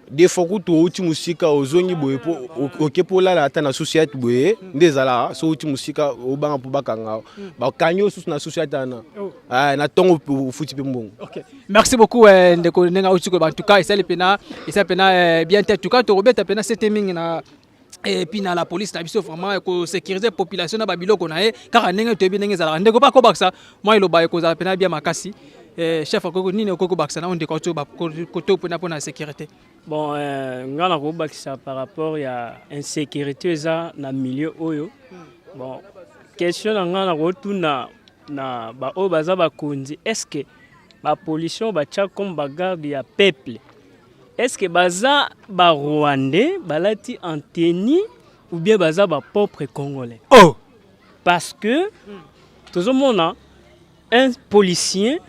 Des fois kutu outi mosika, ozongi boye mpo oke mpo olala ata na société boye nde ezalaka. So outi mosika, obanga mpo bakanga, bakangi yo susu na société wana na ntongo, ofuti mpe mbongo. Ok, merci beaucoup ndeko ndenge auti koloba. En tout cas esali pena bien te. En tout cas tokobeta pena sete mingi na et puis na la police na biso vraiment kosécuriser population na babiloko na ye kaka ndenge toyebi ndenge ezalaka. Ndeko bakobakisa mwa eloba ekozala pena bien makasi. Chef akoki nini okoki kobakisa na oyo ndeko auti kote mpena mpona sécurité? Bon, nga na kobakisa par rapport ya insécurité eza na milieu oyo. Bon, question na nga na kotuna na baoyo baza bakonzi: est ce que bapolicier batya comme bagarde ya peuple, est ce que baza barwandais balati en tenue ou bien baza bapropre congolais? Oh. Parce que tozomona un policier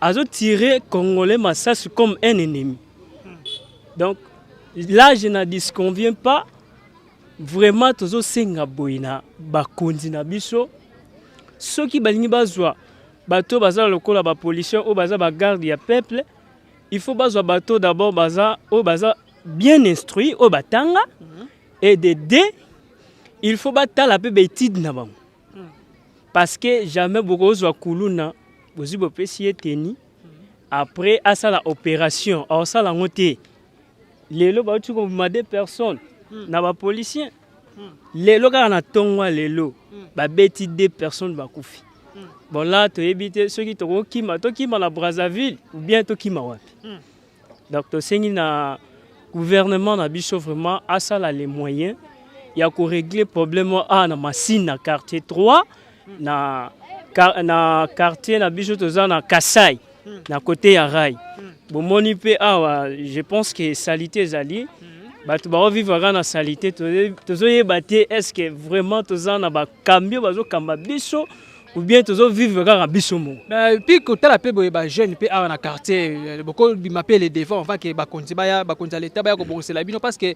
azotirer congolais masasi comme un ennemi. Donc là, je n'en disconviens pas vraiment. Tozosenga boye na bakonzi na biso: soki balingi bazwa bato baza lokola bapolicier oyo baza bagarde ya peuple, il faut bazwa bato d'abord baza oyo baza bien instruit, oyo batanga, et de deux, il faut batala mpe baétude na bango, parce que jamais bokozwa kuluna, bozwi, bopesi ye tenue, après asala opération, aosala yango te. Lelo bauti kobima deux personnes na bapolicier. Lelo kaka na ntongo ya lelo babeti deux personnes, bakufi. Bon, là toyebi te soki tokokima, tokima na Brazzaville ou bien tokima wapi. Donc tosengi na gouvernement na biso vraiment asala les moyens ya korégler problème awa na Masine, na quartier 3, na quartier na biso toza na Kasai, na côté ya rail. Bomoni mpe awa, je pense que saleté ezali. Bato bakovivre kaka na salite, tozoyeba te est ce que vraiment toza na bakambi oyo bazokamba biso ou bien tozovivre kaka biso moko. Puis kotala mpe boye bajeune mpe awa na quartier, bokobima mpe le devant va ke bakonzi baya, bakonzi ya leta baya kobongisela bino, parce que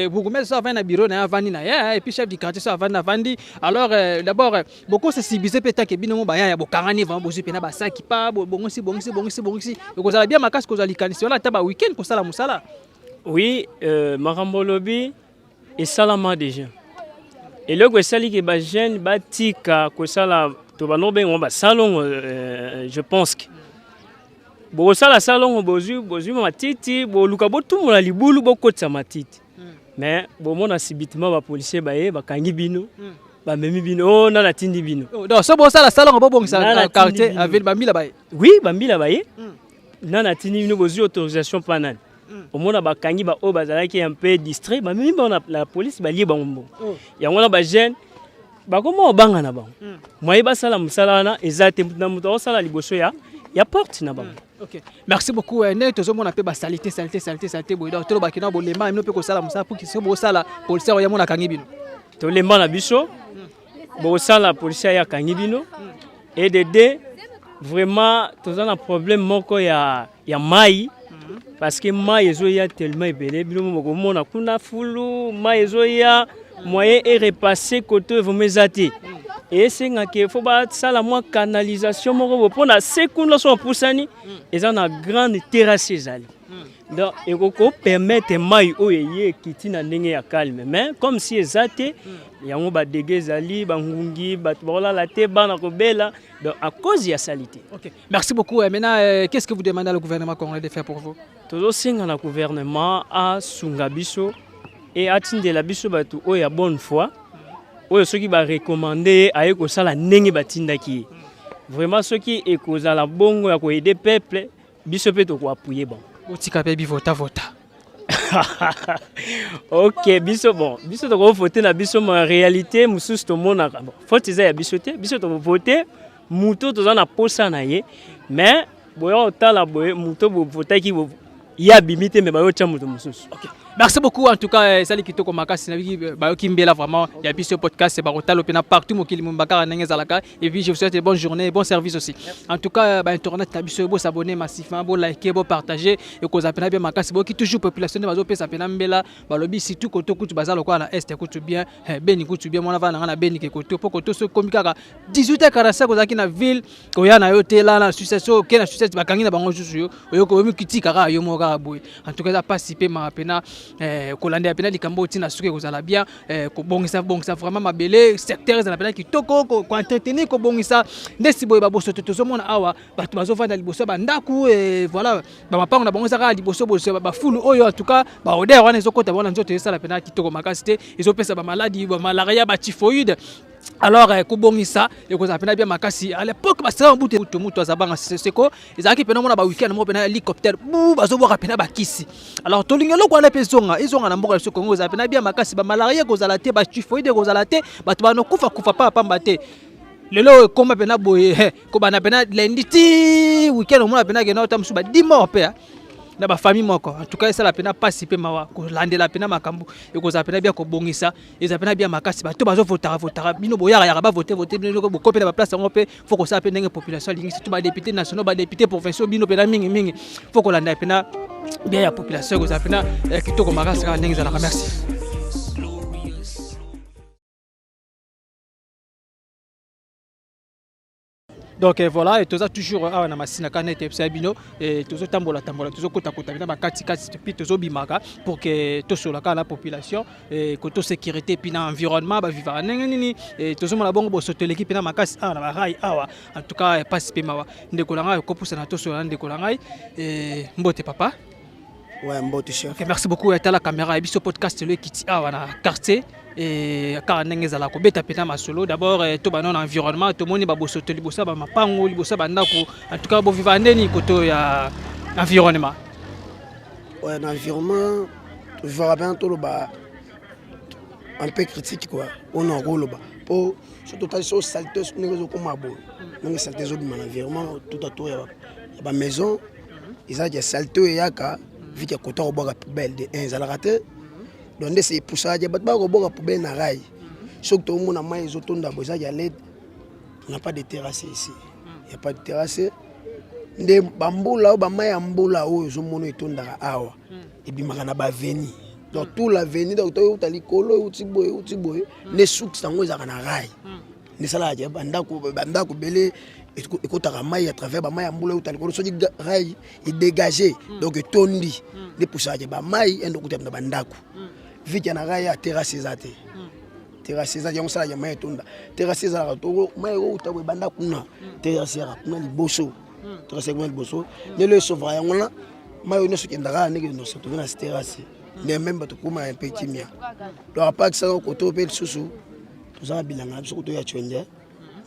bourgmestre so avandi na bureau na ye, avandi na ye, et puis chef du quartier so avandi, avandi. Alors d'abord bokosensibiliser mpe take bino mo bayaya, bokangani vraiment, bozwi mpena basaki pa bongisi, bongisi, bongisi, bongisi, ekozala bien makasi kozwa likanisi wana ata ba weekend kosala mosala. Oui, makambo olobi esalama déjà. Eloko esaliki bajeune batika kosala, to bando kobenga basalongo, je pense que bokosala salongo, bozwi matiti, boluka botumbola libulu, bokotisa matiti, mais bomona subitement bapolicier baye, bakangi bino, bamemi bino o nani atindi bino. Donc so bosala salongo, bobongisa quartier, avile, bambila baye. Oui, bambila baye, nani atindi bino, bozwi autorisation mpa nani? Omona bakangi baoyo bazalaki un peu distrait, bamemi bango na police, balie bango mbongo. Yango wana bajeune bakoma kobanga na bango, moye basala mosala wana eza te, na moto akosala liboso ya porte na bango. Ok, merci beaucoup. Ndenge tozomona mpe basalite, salite, salite, salite boye, donc tolobaki na bolemba bino mpe kosala mosala pour so bosala, policier oyo yamona akangi bino. Tolemba na biso, bosala, policier aye akangi bino. Et de deux, vraiment toza na problème moko ya mai, parce que mai ezoya tellement ebele. Bino mo bokomona kuna fulu, mai ezoya, moyen erepasse kote vraiment eza te. Esengaki fo basala mwa canalisation moko boye mpona se kuna so bapusani, eza na grande terrasse ezali, donc ekoki kopermettre mai oyo eye ekiti na ndenge ya calme. Mais comme si eza te, yango badégâts ezali, bangungi, bato bakolala te, bana kobela, donc à cause ya salité. Ok, merci beaucoup. Maintenant, qu'est-ce que vous demandez au gouvernement congolais de faire pour vous? Tozosenga na gouvernement asunga biso e atindela biso bato oyo ya bonne foi, oyo soki barecommander ye, aye kosala ndenge batindaki ye. Vraiment soki ekozala bongo ya koaider peuple, biso mpe tokoappuyer bango. Botika mpe bivota vota. Ok, biso, bon, biso tokovote na biso, ma réalité mosusu tomonaka, bon, faute eza ya biso te. Biso tokovote moto toza na posa na ye, mais boya kotala boye, moto bovotaki ye abimi te, me bayotya moto mosusu. Ok. Merci beaucoup en tout cas, esali kitoko makasi na biki bayoki mbela vraiment ya biso podcast, bakotala pe na partout mokili mobimba kaka ndenge ezalaka. Et puis je vous souhaite une bonne journée et bon service aussi. En tout cas, ba internet na biso, bo s'abonner massivement, bo liker, bo partager ekozala pena bien makasi. Boki toujours population nde bazopesa pena mbela, balobi surtout koto kutu baza lokola na est kutu bien, Beni kutu bien, mwana vana na Beni ke koto po koto so komi kaka 18h45 ozalaki na ville, koya na yo te la na succès, so oke na succès, bakangi na bango susu yo, oyoki oyomi kiti kaka yo moko kaka boye. En tout cas eza pasi mpe mawa pena kolandela pena likambo oyo ntina soki ekozala bien, kobongisa bongisa vraiment mabele, secteur ezala pena kitoko, koentretenir, kobongisa ndesi boye. Babosoto tozomona awa, bato bazovanda liboso ya bandako, voilà, bamapango na bango eza kaka liboso boso bafulu oyo. En tout cas baodeur wana ezokota bango na nzoto, ezosala pena kitoko makasi te, ezopesa bamaladi, bamalaria, batyphoïde. Alors kobongisa ekozala mpena bien makasi. À l'époque basala mobutu, mutu mutu aza banga seko, ezalaki mpena mona baweekend moko mpena hélicoptère bu bazobwaka mpena bakisi. Alors tolingi eloko wana mpe ezonga, ezonga na mboka na biso Kongo, ezala mpena bien makasi, bamalaria ekozala te, batyphoïde ekozala te, bato banokufa kufa pa pamba te. Lelo ekóma mpena boye, kobanda mpena lundi ti weekend, omona mpena kena ota mosusu ba 10 mort mpe na bafamille moko. En tout cas esala mpena mpasi mpe mawa kolandela mpena makambo. Ekozala mpena bien kobongisa, ezala mpena bien makasi. Bato bazovotaka votaka bino, boyaka yaka bavote vote bino, bokope na baplace yango mpe fo kosala mpe ndenge population alingi, surtout badéputé nationaux, badéputé provinciaux, bino mpena mingimingi fo kolanda mpena bien ya population, ekozala mpena kitoko makasi kaka ndenge ezalaka. Merci. Donc voilà, toza toujours awa na Masina kana ete ebisa bino, tozotambola tambola, tozokotakota bina bakatikati, puis tozobimaka pour que tosola kaka na population koto sécurité puis na environnement bavivaka ndenge nini. Tozomona bongo bosoto eleki mpena makasi awa na barai awa. En tout cas pasi mpe mawa. Ndeko na ngai, okopusana tosola na ndeko na ngai. Mbote papa. Ouais, mbote chef. Okay, merci beaucoup. Tala caméra ya biso podcast lo ekiti awa na quartier kaka ndenge ezala kobeta mpena masolo. D'abord tobanda na environnement. Tomoni babosoto liboso ya bamapango, liboso ya bandako. En tout cas boviva ndeni koto ya environnement? Ouais, na environnement tovivaka mpena, toloba un peu critique quoi, oyo na koloba mpo so totali so saleté ndenge ezokóma boye, ndenge saleté ezobima na environnement tout autour ya bamaison, ezalaki ya saleté oyo eyaka vike kota kobwaka poubelle de 1 ezalaka te. Donc nde se epusaka bato bakoboka poubelle na rail. Soki tomona mai ezotonda boye, eza ya led. On n'a pas de terrasse ici, y a pas de terrasse. Nde bambula oyo, bamai ya mbula oyo ozomona etondaka awa, ebimaka na baavenue. Donc tout l'avenue, donc toyeuta likolo, euti boye, euti boye, nde source yango ezalaka na rail. Nde esalaka bandako ebele ekotaka mai à travers bamai ya mbula euta likolo. Soki rail edégage, donc etondi, nde pusaka bamai ende okuta na bandako. Vike na rail ya terrasse eza te, terrasse eza yango osalaka mai etonda. Terrasse ezalaka to mai euta boye, ebanda kuna, terrasse yaka kuna liboso, terrasse kuna liboso. Ndelo esovaka yango wana, mai oyo nyonso ekendaka ndenge nyonso toza na terrasse, nde même bato koma mpe kimia. Donc apakisaka koto mpe lisusu toza na bilanga na biso koto ya Tshuenge,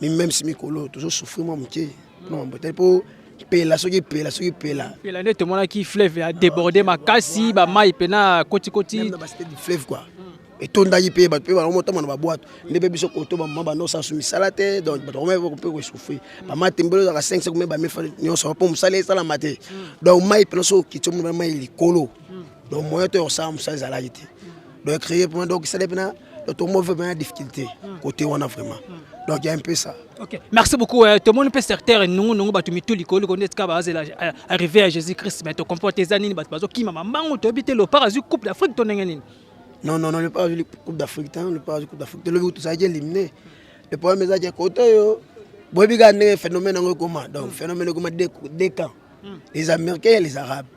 mi même si mikolo tozosouffrir mwa moke mpona mambo etali mpo pela, soki pela, soki pela. Pela nde tomonaki fleuve ya débordé makasi, bamai mpena kotikoti. Na bacité du fleuve quoi, etondaki mpe bato mpe bango na babwato. Nde mpe biso koto bamama bando osala misala te, donc bato bakoma mpe kosouffrir. Bamatembele ozalaka 5 combien bamefa nyonso mpo mosala esalama te. Donc mai mpena soki okiti, omona mai likolo, donc moyen to ya kosala mosala ezalaki te. Donc créer mpena, donc esali mpena, donc tomo mpena difficulté côté wana vraiment. Donc il y a un peu ça. Ok, merci beaucoup. Tout le monde peut secteur nungu nungu bato mitu likolo likolo neti kaka bazela arrivé à Jésus Christ, mais tocomporte eza nini? Bato bazokima mambangu, toyebi te Léopard azwi Coupe d'Afrique to ndenge nini? Non, non, non, Léopard azwi Coupe d'Afrique te, Léopard azwi Coupe d'Afrique te. Lobi tozalaki éliminé. Le problème ezalaki côté oyo, boyebi kaka ndenge phénomène yango ekoma. Donc phénomène ekoma deux camps, les Américains et les Arabes.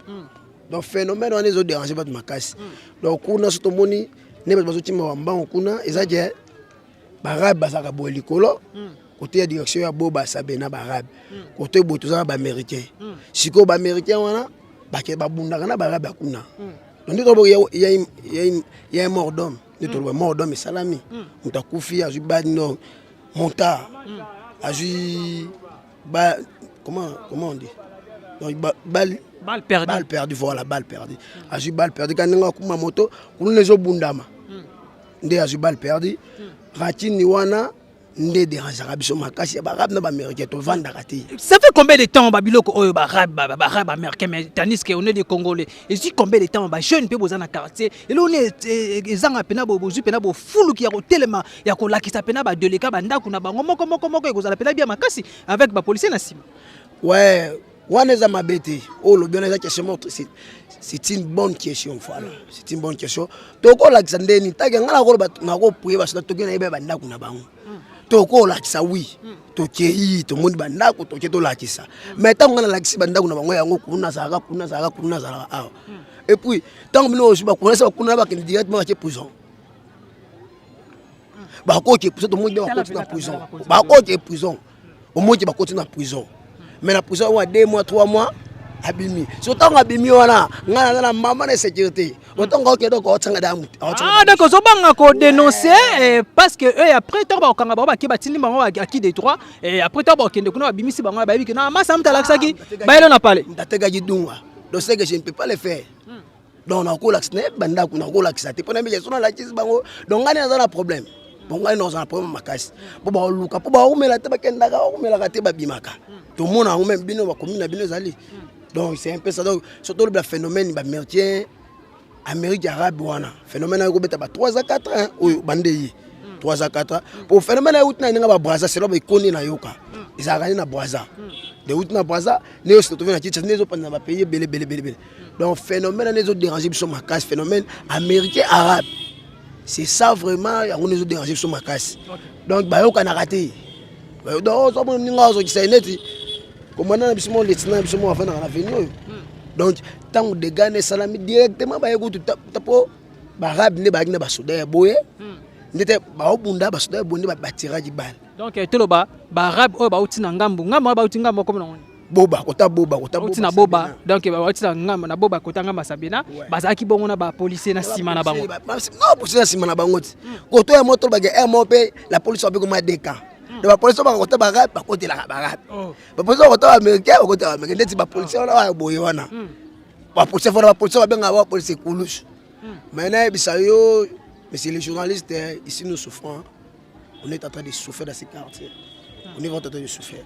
Donc phénomène wana ezodérange bato makasi. Donc kuna so tomoni nde bato bazotima bambango kuna, eza ke baarabe bazalaka boye likolo, kote ya direction ya bo basabe na baarabe, kote boye toza na baaméricain. Sikoyo baaméricain wana bake babundaka na baarabe ya kuna. Donc nde toloba ya un mort d'homme, nde toloba mort d'homme esalami, moto akufi, azwi badi no montard, azwi ba comment on dit, donc balle. Balle perdue. Balle perdue, voilà, balle perdue. Azwi balle perdue ka ndenge akuma moto kuna ezobundama, nde azwi balle perdue. Ratini wana nde dérangeaka biso makasi ya baarabe na baaméricain, tovandaka te. Ça fait combien de temps babiloko oyo, baarabe, baaméricain, mais tandis que on est des Congolais? Ezwi combien de temps? Bajeune mpe boza na quartier, eloko nini ezanga mpena bozwi mpena bofuluki ya kotelema, ya kolakisa mpena badeleka bandako na bango moko moko moko? Ekozala mpena bia makasi avec bapolicier na nsima. Ouais, wana eza mabe te. Oyo olobi wana eza question moko, c'est une bonne question, voilà, c'est une bonne question. Tokolakisa ndeni take ngai nakoloba, nakopuye basoda, toki nayeba bandako na bango, tokolakisa. Oui, tokei, tomoni bandako, toke tolakisa. Mais ntango ngai nalakisi bandako na bango yango, kuna azalaka, kuna azalaka, kuna azalaka awa. Et puis ntango bino ozwi bakuna, se bakuna bakende directement, batie prison, bakoki prison. Tomoni nde bakoti na prison, bakoki prison, omoni bakoti na prison. Mais na prison wa 2 mois, 3 mois, abimi. So ntango abimi wana, ngai naza na mama na sécurité, otango akokende okotianga da mutu. Ah, donc ozobanga kodénoncer parce que eux après, ntango bakokanga bango, bake batindi bango acquis des droits, et après ntango bakokende kuna, babimisi bango, bayebi ke na masa mutu alakisaki bayelo na pale. Atekaki dunga. Donc c'est que je ne peux pas le faire. Donc nakolakisa, nayebi bandako, nakolakisa te mpona mike so nalakisi bango. Donc ngai naza na problème. Bon, ngai naza na problème makasi mpo baoluka, mpo baumela te, bakendaka, baumelaka te, babimaka, tomona yango. Même bino bakomi na bino ezali. Donc c'est un peu ça. Donc surtout olobela phénomène baaméricain, Amérique, arabe wana, phénomène ayo kobeta ba 3 à 4 ans oyo bande ye 3 à 4 ans po phénomène euti na ndenge babraza, selo baekoni na yoka ezalaka nde na Braza, de euti na Braza nde oyo se retrouve na Kinshasa, nde ezopanda na bapays ebele ebele ebele ebele. Donc phénomène wana ezodérange biso makasi, phénomène américain, arabe, c'est ça vraiment, yango nde ezodérange biso makasi. Donc bayokanaka te. Donc ozomona ndenge azokisa ye neti komanda na biso mo letina na biso mo avandaka na avenue oyo. Donc ntango dégâts na esalami, directement baye kutu mpo baarabe nde bayaki na basoda ya boye, nde te baobunda, basoda ya boye nde batiraki balle. Donc toloba baarabe oyo bauti na ngambu, ngambu oyo bauti, ngambu okomi nango? Boba, kota Boba, kota. Bauti na Boba, donc bauti na ngambu na Boba, kota ngambu ya Sabena, bazalaki bongo na bapolicier na nsima na bango. Non, policier na nsima na bango ti koto ya moto olobaki air moko mpe la police bape koma deka. Donc bapolice bakota baarabe, bakotelaka baarabe, bapolice bakota baaméricain, bakotela baaméricain. Ndeti bapolicier wana oyo boye wana, bapolicier fona, bapolicier babengaka bapolice ekulusu. Mais nayebisa yo, monsieur le journaliste, ici nous souffrons, on est en train de souffrir dans ces quartiers, on est en train de souffrir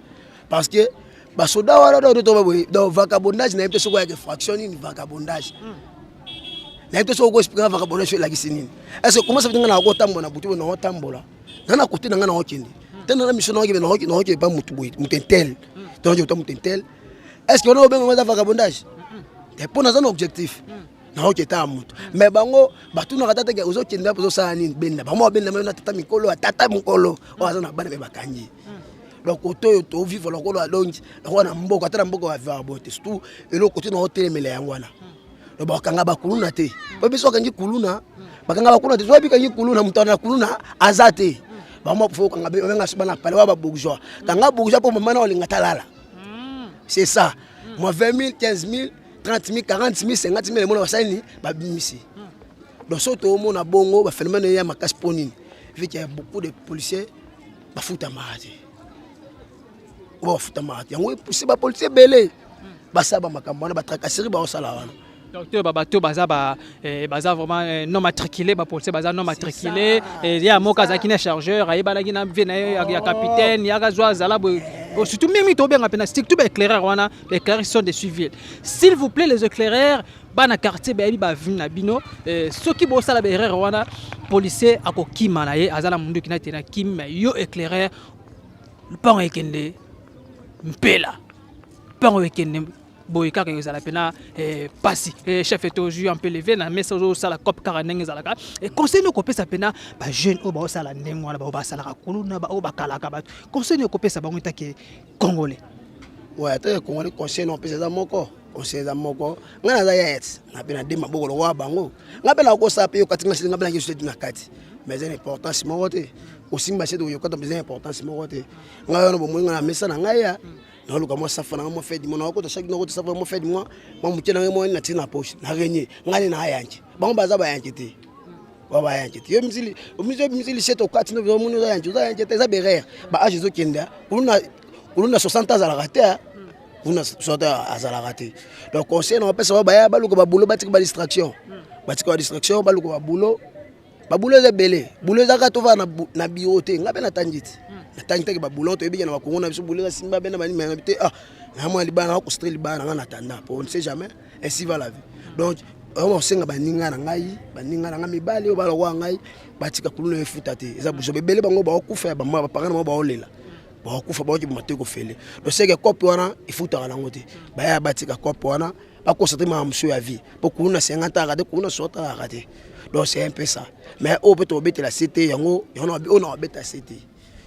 parce que basoda wana, donc toba boye, donc vagabondage nayebi te soki oyaka infraction nini, vagabondage. Nayebi te soki okoexplike nga vagabondage so elakisi nini. Est ce que comment ça veut dire nga nakotambola na butu boye, nakotambola nga na kote na nga nakokende te na mission, nakokende nakokende pa motu boye, motu intel te, nakokende ta motu intel. Est ce que wana obenga ngo eza vagabondage te? Mpo naza na objectif, nakoki etala motu, mais bango batunaka tata ke ozokende wapi, ozosala nini. Benda bango, babenda na tata mikolo ya tata mokolo oyo aza na bana me bakangi. Donc kote oyo tovivre lokola, donc lokola na mboka, ata na mboka bavivaka boye te. Surtout eloko kote na otelemela yango wana, donc bakanga bakuluna te, po biso bakangi kuluna, bakanga bakuluna te. Soki bikangi kuluna, moto na kuluna aza te. Bango fo okanga, babenga so bana pale wa babourgeois, kanga bourgeois mpo mama na olinga talala. C'est ça, moi 20 000, 15 000, 30 000, 40 000, 50 000, emona basali nini, babimisi. Donc so toomona bongo baphénomène ya makasi. Mpo nini? Vu qu'il y a beaucoup de policiers bafutamaka te, oyo bafutamaka te, yango epousse bapolicier ebele basala bamakambo wana, batracasserie baosala wana. Docteur, babato baza ba baza vraiment non matriculé, bapolicier baza non matriculé. Ya moko azalaki na chargeur, ayebanaki na vie na ye ya capitaine, yaka zwa azala boye. Surtout mingi tobenga mpena surtout baéclaireur wana, baéclaireurs sont des civils. S'il vous plaît, les éclaireurs, bana quartier bayebi bavie na bino. Soki bosala baerreur wana, policier akokima na ye, aza na munduki na te na kimi, mais yo éclaireur, mpango ekende mpela, mpango ekende boye kaka, ezala mpena pasi. Chef, tozwi un peu levé na mesa, ozosala cope kaka ndenge ezalaka. Conseil nini okopesa mpena bajeune oyo baosala ndenge wana, bao basalaka kuluna, oyo bakalaka bato? Conseil nini okopesa bango etake congolais? Ouais, atake congolais, conseil na opesa eza moko, conseil eza moko. Ngai naza ya ete na mpe na de maboko lokola bango, ngai mpe nakosala mpe yokati ngai ngai mpe nangi susu na kati, mais eza na importance moko te. Kosimba se toyokata mpe eza na importance moko te. Ngai wana bomoi ngai na mesa na ngai ya naoluka mwa safa na ngai, mwa fin du mois nakokota chaque, nakota safa mwa fin du mois, mwa moke na ngai mwa natie na poche na renier. Ngai nde nayanke, bango baza bayanke te, ba bayanke te. Yo misili misili sete okati omoni oza yanke, oza yanke te. Eza berere baage ezokende. Kuluna kuluna 60 azalaka te, kuna 60 azalaka te. Donc conseil na bapesa bao baya baluka babulo, batika badistraction, batika badistraction, baluka babulo. Babulo eza ebele, bulo eza kaka tovanda na bureau te. Ngai mpe natangi te, natangi teke babulo toyebi na bakongo na biso, bulo eza simba be na banini te. Ah, na mwa libala, na construire libala na ngai na tanda po on ne sait jamais, ainsi va la vie. Donc oyo osenga baninga na ngai, baninga na ngai mibali oyo balokwa ngai, batika kuluna, efuta te, eza buzoba. Ebele bango baokufa ya baparent na bango, baolela, bakokufa, baoki boma te kofele. Donc seke cope wana efutaka nango te. Baya batika cope wana, baconcentre makambo mosusu ya vie, po kuluna 50 alaka te, kuluna 60 alaka te. Donc c'est un peu ça. Mais oyo mpe tobetela se te, yango yango oyo na babeta se te,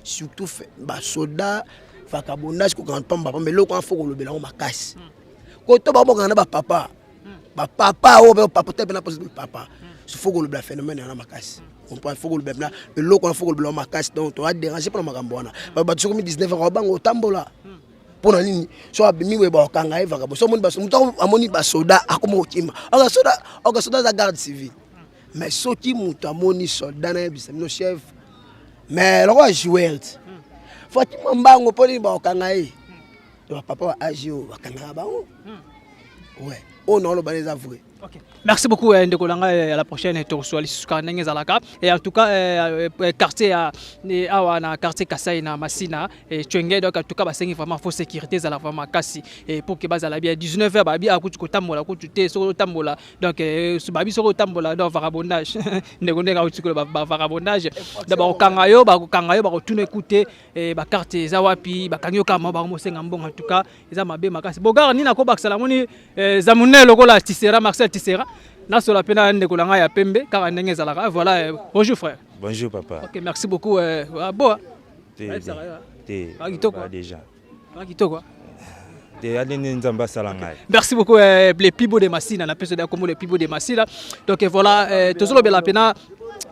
surtout basoda vagabondage, kokanga pamba pamba. Eloko wana fo kolobela yango makasi. Koto babokanga na bapapa, bapapa oyo papa te, mpena papa fo kolobela phénomène wana makasi, comprendre. Fo kolobela mpena eloko wana, fo kolobela yango makasi. Donc toadérange mpona makambo wana. Bato sokomi 19 ans bango otambola mpona nini? So abimi boye, bakokanga ye vagabond. So amoni moto, amoni basoda, akoma kokima. Oka soda, oka soda aza garde civile, mais soki moto amoni soldat, nayebisa bino chef, mais lokola joueur ti fo akima mbango. Mpo nini bakokanga ye? Bapapa ba age oyo bakangaka bango. Ouais, oyo naoloba eza vrai. Okay. Merci beaucoup, ndeko na ngai, à la prochaine. Tokozwa lisusu kaka ndenge ezalaka. Et en tout cas, quartier ya awa na quartier Kasai na Masina Tshwenge, donc en tout cas basengi vraiment faut sécurité ezala vraiment makasi pour que bazala bien. 19 heures babi akuti kotambola kutu te. Soki otambola, donc babi soki otambola, donc vagabondage. Ndeko ndenge auti koloba vagabondage, donc bakokanga yo, bakokanga yo, bakotuna ekute bacarte eza wapi, bakangi yo kaka mao, bakomosenga mbongo. En tout cas eza mabe makasi. Bogar nini akobakisa? Namoni eza monene lokola Tisera, Marcel Tisera. Nasola mpe na ndeko na ngai ya pembe kaka ndenge ezalaka. Voilà, bonjour frère. Bonjour papa. Ok, merci beaucoup. Boa te te. Kitoko. Déjà. Kitoko. Te, ali nde Nzambe asala ngai. Merci beaucoup, les plus beaux de Masina, na peso de kombo les plus beaux de Masina. Donc voilà, tozolobela pena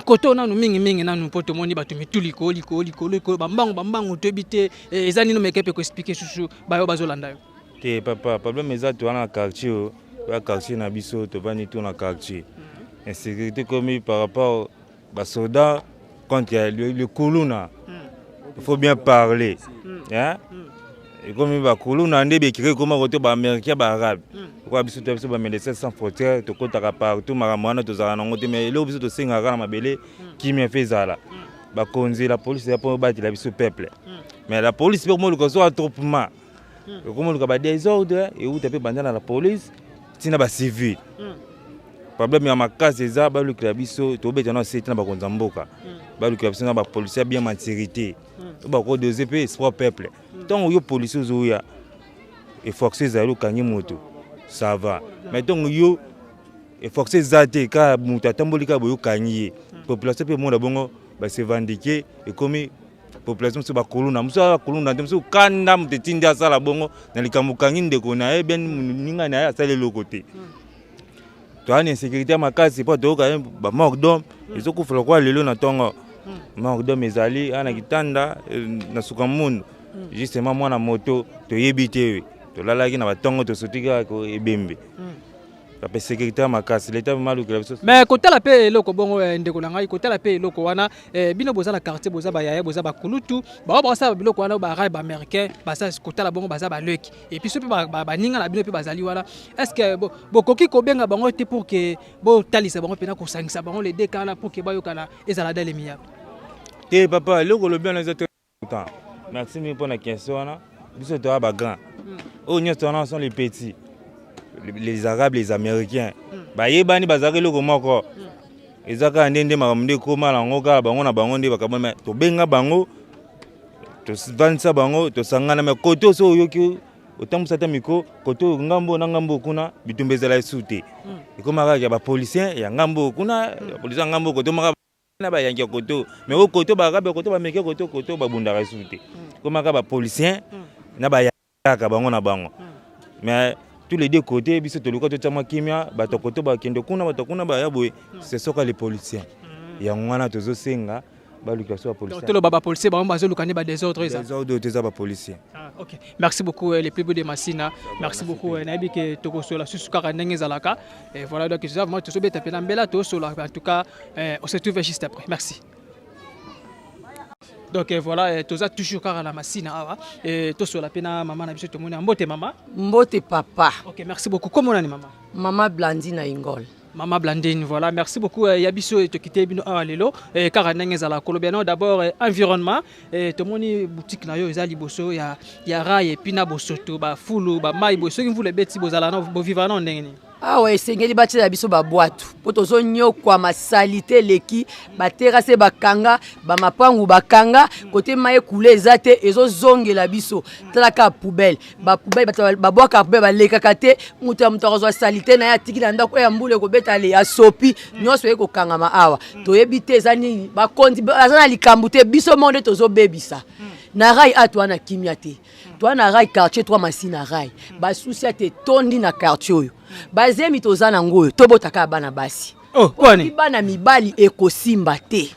koto nanu mingimingi nanu, mpo tomoni bato mitu likolo likolo likolo likolo, bambango bambango, toyebi te eza nini. Meke mpe koexpliquer susu bayo bazolanda yo. Te papa, problème eza toza na quartier oyo ya quartier na biso, tovandi to na quartier, insécurité komi par rapport basoda contre le kuluna. Il faut bien parler, hein? Ekomi bakuluna nde bekiri, ekoma kote baaméricain, baarabe. Lokola biso to biso bamédecin sans frontière, tokɔtaka partout, makambo wana tozalaka nango te. Mais eloko biso tosengaka na mabele, kimia mpe ezala. Bakonzi, la police eza mpo batela biso peuple, mais la police mpe komoluka zo attroupement, ekomoluka badésordre, euta mpe banda na la police ntina bacivile. Problème ya makasi eza balukela biso, tobeta na sete na bakonzi ya mboka, balukela biso na bapolisier bien maturité oyo bakodose mpe espoir peuple. Ntango yo policier ozoya eforce ezali okangi moto, ça va, mais ntango yo eforce eza te, kaka moto atamboli kaka boye okangi ye, population mpe emona bongo basevandike, ekomi population mosusu bakuluna, mosusu aza kuluna te, mosusu kanda moto etindi asala bongo na likambo okangi ndeko na ye bien moninga na ye asali eloko te. Toza na insécurité ya makasi mpo toyoka bamort d'homme ezokufa lokola lelo na ntongo. Mort d'homme ezali awa na kitanda na suka mundu, justement mwana moto toyebi te, tolalaki na batongo tosoti kaka ebembe. Bape sécurité ya makasi, leta malukela biso. Mais kotala mpe eloko bongo, ndeko na ngai, kotala mpe eloko wana, bino boza na quartier, boza bayaya, boza bakulutu, bao bakosala biloko wana, baarabe, baaméricain baza kotala bongo, baza baleki, et puis so mpe baninga na bino mpe bazali wana. Est ce que bokoki kobenga bango te pour que botalisa bango mpena kosangisa bango les deux cas là pour que bayokana, ezala dans l'amiable? Te papa, eloko olobi wana eza te. Merci mingi mpona question wana. Biso toya bagrand, oyo nyonso wana sont les petits, les Arabes, les Américains bayebani, bazalaka eloko moko. Eza kaka nde makambo nde ekóma nango kaka bango na bango nde bakabona. Me tobenga bango, tovandisa bango, tosangana. Me kote oso oyoki otambwisa ata micro kote oyo, ngambo na ngambo kuna, bitumba ezala esu te. Ekóma kaka ya bapolicier ya ngambo kuna, bapolicier ya ngambo kote omaka na bayangi ya koto. Me oyo koto baarabe, koto baaméricain, koto babundaka esu te. Ekóma kaka bapolicier na bayaka bango na bango. Mais tous les deux côtés, biso toluka totia mwa kimia. Bato koto bakende kuna, bato kuna baya boye, c'est soka les policiers. Yango wana tozosenga baluka so bapolicier. Toloba bapolicier bango bazoluka nde badésordre eza. Désordre te, eza bapolicier. Ah, ok, merci beaucoup, les plus beaux de Masina, merci beaucoup. Nayebi ke tokosola susu kaka ndenge ezalaka. Et voilà, donc eza vraiment tozobeta mpe na mbela, tosola. En tout cas, on se trouve juste après. Merci. Donc voilà, toza toujours kaka na Masina awa, tosola mpe na mama na biso. Tomoni, mbote mama. Mbote papa. Ok, merci beaucoup. Komona ni mama? Mama Blandine Ingol. Mama Blandine, voilà, merci beaucoup. Ya biso tokite bino awa lelo kaka ndenge ezala kolobia no d'abord environnement. Tomoni boutique na yo eza liboso ya rail, et puis na bosoto, bafulu, bamai boye. Soki mvula ebeti, bozala na bovivre na ndenge nini? Awa esengeli batiela biso babwatu mpo tozonyokwama, saleté eleki, baterrasse bakanga, bamapangu bakanga, kote mai ekule eza te, ezozongela biso. Talaka poubelle, bapoubelle, bato babwaka poubelle balekaka te. Moto ya moto akozwa saleté na ye, atiki na ndako ya mbula ekobeta, ale asopi nyonso, eye kokangama awa. Toyebi te eza nini. Bakonzi baza na likambo te, biso moko nde tozobebisa na rail. A toa na kimia te, toa na rail, quartier 3 Masina rail, basusi ate etondi na quartier oyo. Bazemi toza nango oyo, tobotaka bana basi. Oh, kwani? Bana mibali ekosimba te.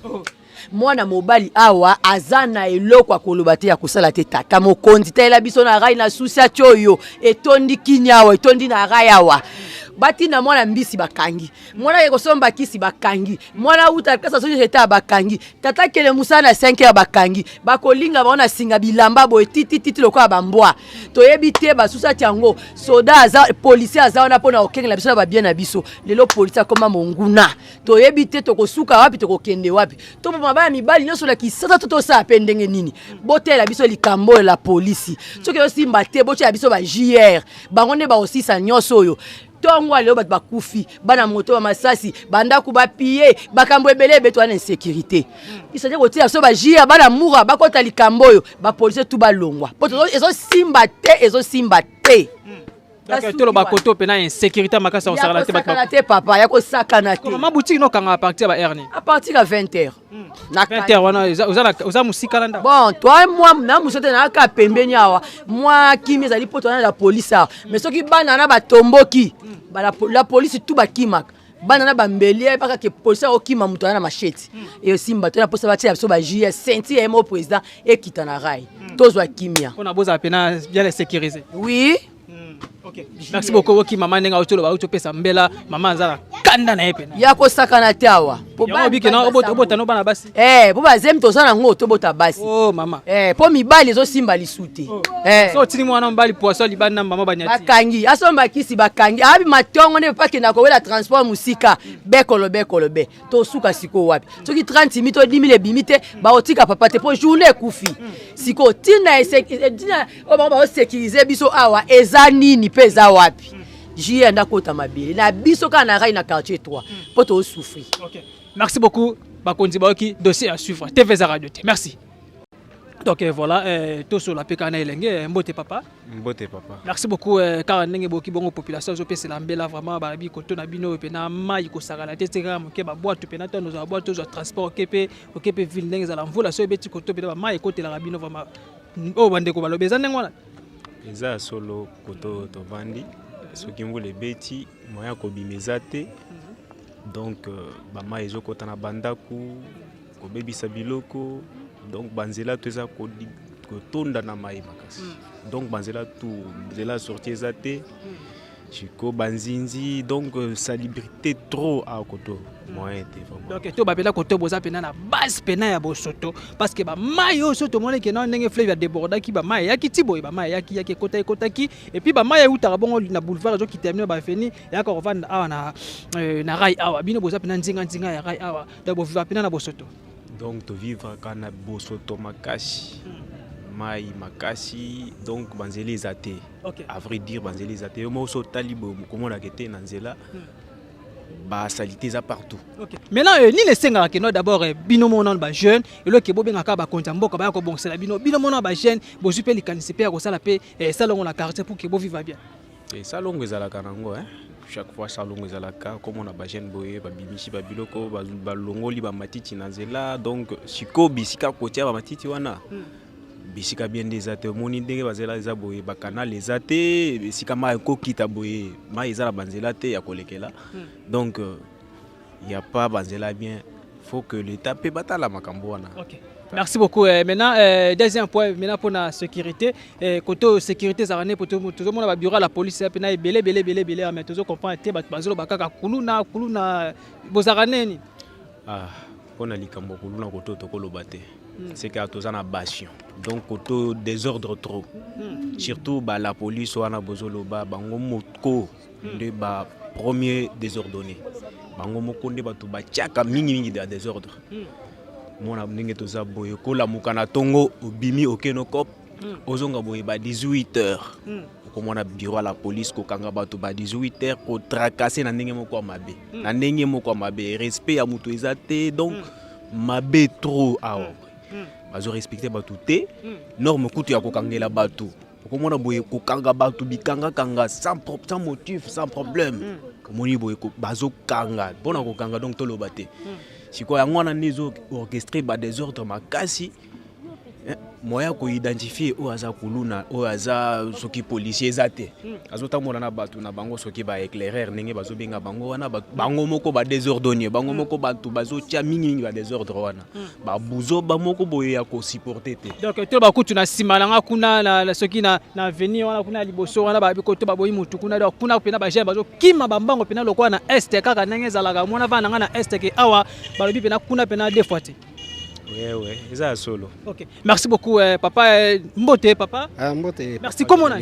Mwana mobali awa aza na eloko ya koloba te, ya kosala te. Tata mokonzi, talela biso na rail na susi ati oyo etondi kini awa, etondi na rail awa. Batinda mwana mbisi, bakangi mwana ye kosomba kisi, bakangi mwana uta kasa soki eta, bakangi tata kele mosala na 5 heures, bakangi bakolinga bango na singa bilamba boye titititi lokola bambwa. Toyebi te basusu ati yango. Soda aza, policier aza wana mpona kokengela biso na babien na biso. Lelo policier akoma monguna. Toyebi te tokosuka wapi, tokokende wapi. Toboma bana mibali nyonso na kisasa to tosala mpe ndenge nini? Botela biso likambo oyo la polisi. Soki osimba te, botyela biso ba GR, bango nde bakosisa nyonso oyo. Ntongo lelo bato bakufi, bana moto, bamasasi, bandako bapie, bakambo ebele ebeto wana, insécurité. Isadi kotia biso ba GR, bana mura bakota likambo oyo, bapolisier tu balongwa po ezosimba te, ezosimba te. Donc toloba koto mpe na insécurité makasi ya kosakana te. Kosakana te papa, ya kosakana te. Mama, boutique nokanga à partir ya ba heure nini? À partir ya 20 heures. 20 heures wana oza mosika na ndako? Bon, toi mwa na moso te, nayaka pembeni awa, mwa kimi ezali mpo toza na la police awa. Mais soki bana na batomboki, la police tu bakimaka bana na bambeli, ayebaka ke policier akokima moto aza na machette, esimba to na mposa. Batia biso ba GR, ceinture ye mo président ekita na rail, tozwa kimia. Mpona bozala mpena bien sécurisé. Oui. Ok, merci beaucoup. Oki mama ndenge auti oloba, auti opesa mbela, mama aza na kanda na ye pena. Ya kosakana te awa. Obike na obota no bana basi. Eh, po bazemi toza nango, tobota basi. Oh mama. Eh, po mibali ezosimba lisu te. Eh. So otini mwana mobali poisson libanda, mama banyati. Bakangi, asomba kisi bakangi, abi matongo nde papa akenda kowela transport mosika, bekolo bekolo be. Tosuka sikoyo wapi? Soki 30 mi to 10 000 ebimi te, bakotika papa te mpo journée ekufi. Sikoyo ntina oyo bango baosécuriser biso awa eza nini mpe eza wapi? Juillet anda kota mabele na biso kaka na rai na quartier 3 mpo tozosouffrir. Okay. Merci beaucoup bakonzi bayoki dossier à suivre TV eza radio te. Merci. Donc voilà, tosola mpe kaka na elenge. Mbote papa. Mbote papa. Merci beaucoup. Kaka ndenge boyoki bongo, population azopesela mbela vraiment. Balobi koto na bino oyo mpena mai kosakana te, te kaka moke babwato mpena ntango ozwa babwato, ozwa transport, oke mpe ville. Ndenge ezala mvula so ebeti koto mpena bamai ekotelaka bino vraiment. Oyo bandeko balobi eza ndenge wana? Eza ya solo. Koto tovandi, soki mvula ebeti, moyen ya kobima eza te. Donc bamai ezokɔta na bandako, kobebisa biloko. Donc banzela to eza kotonda na mai makasi. Donc banzela tu, nzela ya sortie eza te. Siko banzinzi, donc salubrité trop awa koto, moyen te vraiment. Donc to bapena koto boza pena na base pena ya bosoto, parce que bamai oyo so tomoni ke na ndenge fleuve adébordaki, bamai eyaki ti boye, bamai eyaki yaki ekota ekotaki. Et puis bamai eutaka bongo na boulevard, ezokita bino baveni, eyaka kovanda awa na rail awa. Bino boza pena nzinga nzinga ya rail awa, donc boviva pena na bosoto. Donc tovivraka na bosoto makasi, mai makasi. Donc banzela eza te. À vrai dire, banzela eza te. Yo moko so otali boye, komonaka te na nzela, basaleté eza partout. Okay. Maintenant, nini esengaka keno d'abord bino mona bajeune, eloko bobengaka bakonzi ya mboka baya kobongisela bino? Bino mona bajeune bozwi mpe likanisi mpe ya kosala mpe salongo na quartier pour ke boviva bien? Salongo ezalaka nango, hein? Chaque fois salongo ezalaka, komona bajeune boye babimisi babiloko, balongoli bamatiti na nzela. Donc sikoyo bisika kotia bamatiti wana, bisika bien nde eza te. Omoni ndenge bazela eza boye, bacanal eza te, esika mai ekokita boye, mai eza na banzela te ya kolekela. Donc y a pas banzela bien. Faut que l'état mpe batala makambo wana. Okay. Merci beaucoup. Maintenant, deuxième point, maintenant pour la sécurité. Côté sécurité, ça pour tout le monde, bureau la police, pena ebele ebele ebele ebele, mais toujours comprendre te bato bazolo bakaka kuluna kuluna bozaka neni. Ah, mpona likambo kuluna koto tokoloba te. C'est que toza na bastion, donc koto désordre trop. Surtout ba la police wana bozoloba, bango moko nde ba premier désordonné, bango moko nde bato batiaka mingimingi ya désordre. Mona ndenge toza boye, kolamuka na ntongo, obimi okeno cop, ozonga boye ba 18 heures, okomona bureau ya la police kokanga bato ba 18 heures, kotracasser na ndenge moko ya mabe, na ndenge moko ya mabe. Respect ya moto eza te. Donc mabe trop awa, bazorespecte bato te. Norme kutu ya kokangela bato, okomona boye kokanga bato bikangakanga sans motif, sans problème. Omoni boye bazokanga mpona kokanga. Donc toloba te. Sikoyo yango wana nde ezo orchestre badésordre makasi. Moyen ya koidentifie oyo aza kuluna, oyo aza soki policier eza te. Azotambola na bato na bango, soki baéclaireur ndenge bazobenga bango wana, bango moko badésordonnier, bango moko bato bazotia mingimingi badésordre wana, babuzoba moko boye ya kosupporter te. Donc to bakutu na nsima na nga kuna na soki na avenue wana kuna ya liboso wana, babi koto baboyi mutu kuna. Donc kuna mpena bajeune bazokima bambango mpena lokola na este, kaka ndenge ezalaka mwana vana na nga na este ke awa balobi mpena kuna mpena deux fois te. Ouais, eza ya solo. Ok, merci beaucoup, papa. Mbote papa. Ah, mbote. Merci. Komona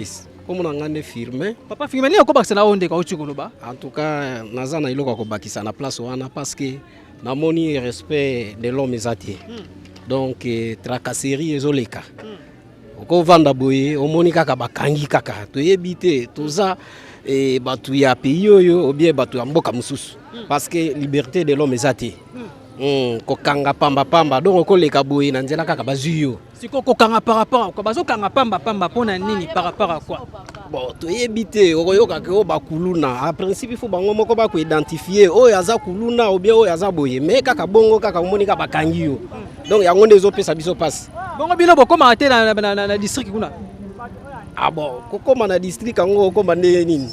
Komona nga nde Firme. Papa Firme, nini okobakisa na oyo ndeko auti koloba? En tout cas, naza na eloko ya kobakisa na place wana, parce que namoni respect de l'homme eza te. Donc tracasserie ezoleka. Okovanda boye, omoni kaka bakangi kaka, toyebi te toza bato ya pays oyo obie bato ya mboka mosusu, parce que liberté de l'homme eza te. Kokanga pambapamba, donc okoleka boye na nzela kaka bazwi yo. Sikoyo kokanga par rapport à quoi? Bazokanga pambapamba mpo na nini? Par rapport à quoi? Bon, toyebi te. Okoyokaka oyo bakuluna. En principe, il faut bango moko bakoidentifie oyo aza kuluna ou bien oyo aza boye, mais kaka bongo kaka omoni kaka bakangi yo. Donc yango nde ezopesa biso mpasi. Bongo bino bokomaka te na district kuna? Ah bon, kokóma na district yango, okóma ndenge nini?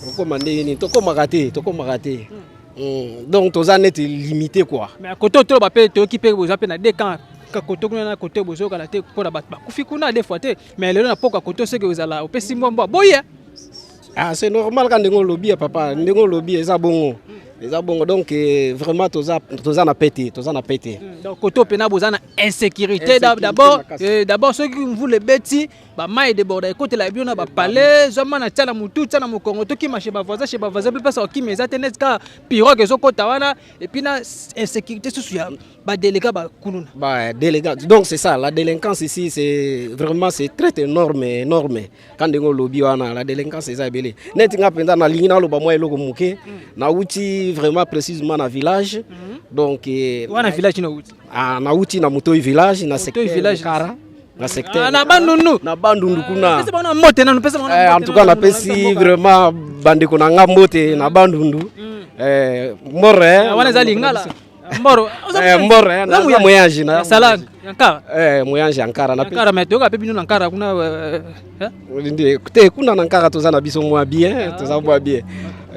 Okóma ndenge nini? Tokomaka te, tokomaka te. Donc toza neti limité quoi. Mais kote toloba mpe, toyoki mpe boza mpe na deux camps, kote kuna na kote. Bozokana te mpona bato bakufi kuna deux fois te, mais lelo na poka kote soki ozala opesi mbwa mbwa boye. Ah, c'est normal ka ndenge olobi ya papa, ndenge olobi eza bongo. Eza bongo donc eh, vraiment toza toza na pete, toza na pete. Donc koto pena boza na insécurité d'abord eh, d'abord soki mvula ebeti ba mai déborde ekotela bino na ba palais zwa mana tia na mutu tia na mokongo tokima chez ba voisin chez ba voisin mpe mpasa okima eza te neti kaka pirogue ezokota wana et puis na insécurité susu ya ba délégat ba kuluna. Ba délégat donc c'est ça la délinquance ici c'est vraiment c'est très énorme énorme quand ndenge olobi wana la délinquance eza ebele neti nga mpenza nalingi naloba mwa eloko moke nauti vraiment précisément na village donc eh, wana village nauti ah, nauti na Mutoi village na secteur village. Kara na secteur Ah, na Bandundu na Bandundu kuna pesa bango mbote nanu pesa bango Eh, en tout cas napesi vraiment bandeko na nga mbote na Bandundu eh, mbore Ah, wana eza lingala mboro Eh, mboro eh, naza moyange na sala Ankara eh, moyange Ankara na Ankara mais toyoka mpe bino na Ankara kuna eh, eh? Nde te kuna na Ankara toza na biso mwa bien toza mwa bien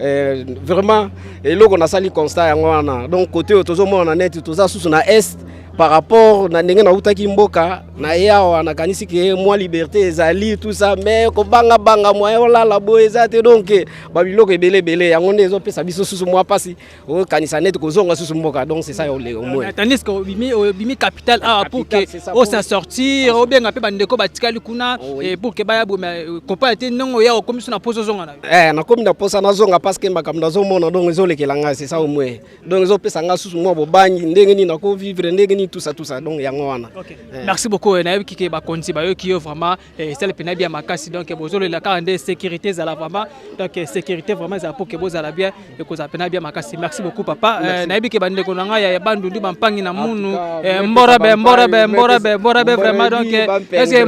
eh, vraiment eloko nasali constat yango wana donc côté oyo tozomona neti toza susu na est par rapport na ndenge nautaki mboka na ye awa nakanisi ke mwa liberté ezali tout ça mais kobangabanga moyen olala boye eza te donc babiloko ebele ebele yango nde ezopesa biso susu mwa mpasi okanisa neti kozonga susu mboka donc c'est ça au moins tandis que obimi obimi capital awa pour que osa sortir obenga mpe bandeko batikali kuna eh, pour que baya boma comprendre te ndenge oya okomi so na posa ozonga na yo Eh, nakomi na posa nazonga parce que makambo nazomona donc ezolekela ngai c'est ça au moins donc ezopesa ngai susu mwa bobangi ndenge nini nakovivre ndenge nini tout ça tout ça donc yango wana okay. eh. Merci beaucoup nayebi kike bakonzi bayoki yo vraiment esali mpena bien makasi donc bozolela kaka nde sécurité ezala vraiment donc sécurité vraiment ezala pour ke bozala bien ekozala mpena bien makasi merci beaucoup papa nayebi ke bandeko na ngai ya bandundu bampangi na munu mbora be mbora be mbora be mbora be vraiment donc est-ce que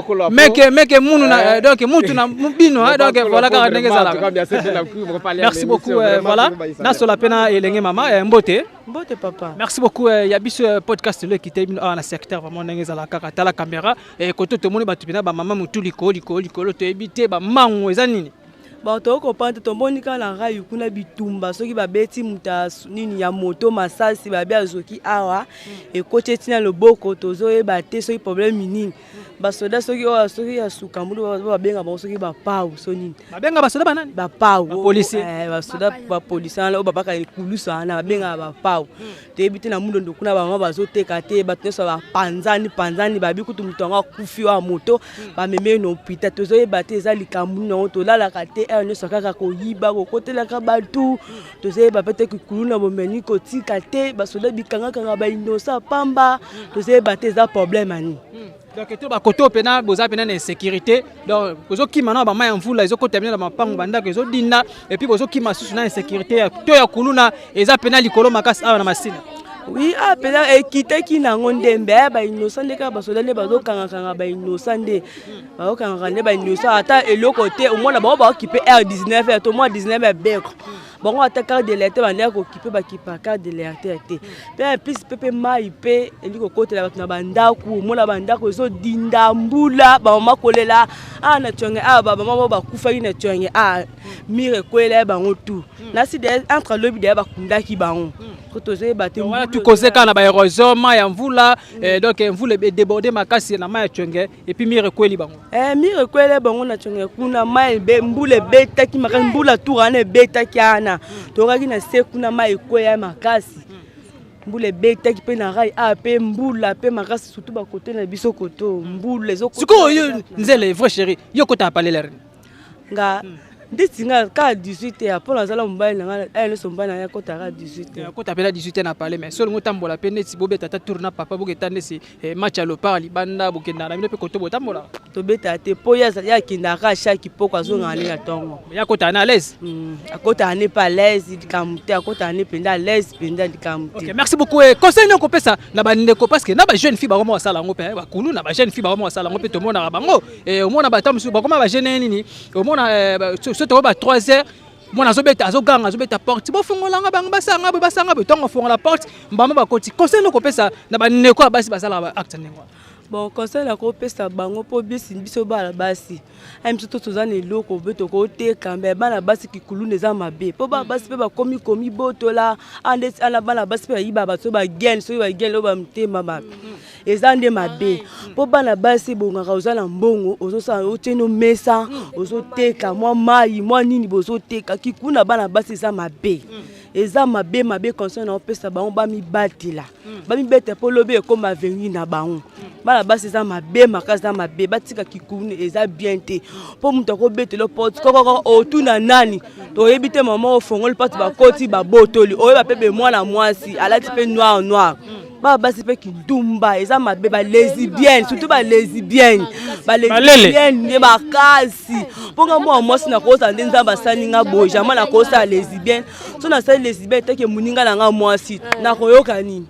donc meke meke munu na donc mutu na bino donc voilà kaka ndenge ezalaka merci beaucoup voilà nasola mpe na elenge mama mbote. Mbote papa. Merci beaucoup euh, ya biso euh, podcast le kite bino awa na secteur vraiment ndenge ezala kaka tala caméra et koto tomoni bato mpena bamama motu likolo likolo likolo toyebi te bamango eza nini. Bon tokokomprendre te tomoni kaka na rail kuna bitumba soki babeti moto nini ya moto masasi babi azoki awa ekoti etina loboko tozoyeba te soki problème nini basoda soki oyo soki ya suka mbulu babenga bango soki bapau so nini babenga basoda banani bapau bapolisier eh, basoda bapolisier wana oyo babaka ekulusu wana babengaka bapau toyebi te na mundondo kuna bamama bazoteka te bato nyonso bapanzani panzani babi kutu moto yango akufi oyo moto bamemi ye na hôpital tozoyeba te eza likambo nini yango tolalaka te heure nyonso kaka koyiba kokotelaka bato tozoyeba mpe te kuluna bomeni kotika te basoda bikangakanga bainosa pamba tozoyeba te eza problème ani Donc to bakoto mpena boza mpena na insécurité donc bozokima na bamai ya mvula ezokota bino na mapango bandako ezodinda et puis bozokima susu na insécurité to ya kuluna eza mpena likolo makasi awa na Masina. Oui, ah mpenza ekitaki nango ndembe aya bainosa nde kaka basoda nde bazokangakanga bainosa nde bazokangaka nde bainosa ata eloko te omona bango baokipe r 19 ya to mwa 19 ya beko bango ata carte de lecteur bandaki kokipe bakipa carte de lecteur te mpe en plus mpe mpe mai mpe elingi kokotela bato na bandako omona bandako ezodinda mbula bamama kolela awa na tionge awa bamama bao bakufaki na tionge awa mire ekwela ya bango tout nasi entre lobi deya bakundaki bango po tozoyeba te wana tukoze kaka na baérosion mai ya mvula donc mvula edéborde makasi na mai ya tionge et puis mire ekweli bango eh, mire ekweli bango na tionge kuna mai mbula ebetaki makasi mbula tour wana ebetaki wana tokaki na se kuna mai ekweya makasi mbula ebetaki mpe na rai a mpe mbula mpe makasi surtout bakote na biso koto mbula sikoyo yo nzele vrai chéri yo kota apalela nga ndeti nga kaka 18 heures mpo nazala mobali na nga aya nyonso mobali na nga akotaka 18 heures akota mpe na 18 heures na palais mais soki olingi otambola mpe neti bobeta ata tour na papa boketa neti match ya lopar libanda bokendaka na bino mpe koto botambola tobetaka te mpo ye akendaka chaque poko azongaka nde na ntongo ye akotaka na à l'aise akotaka ne mpe à l'aise likambo te akotaka ne mpenza à l'aise mpenza likambo te Ok, merci beaucoup. Conseil nini okopesa na bandeko parce que na ba jeune fille bakoma basala yango mpe bakulu na ba jeune fille bakoma basala yango mpe tomonaka bango omona bata mosusu bakoma ba jeune nini omona so tokoba 3 heures mwana azobeta azoganga azobeta porte bofungolanga bango basanga boye basanga boye ntongo afongola porte mbama bakoti conseil nini okopesa na bandeko ya basi basalaka ba acte ndenge wana? Bon, conseil nakopesa bango mpo bisi biso bana basi ayi biso to toza na eloko mpe tokoteka mbe bana basi kikuluna eza mabe mpo bana basi mpe bakomi komibotola andeti ana bana basi mpe bayiba bato bagene soki bagene oyo bamotema mabe eza nde mabe mpo bana basi ebongaka oza na mbongo ozosala otie no mesa ozoteka mwa mai mwa nini bozoteka kikuna bana basi eza mabe eza mabe mabe conseil na opesa bango bamibatela bamibeta mpo lobi ekoma avenir na bango bana basi eza mabe makasi eza mabe batika kikuni eza bien te mpo moto akobetela porte kokoko otuna nani toyebi te mama ofongoli porte bakoti babotoli oyeba mpe be mwana mwasi alati mpe noir noir bana basi mpe kindumba eza mabe balesibienne surtout balesibienne balesibienne nde makasi mpo nga mwana mwasi nakozala nde nzambe asali nga boye jamai nakosala lesibienne so nasali lesibienne teke moninga na nga mwasi nakoyoka nini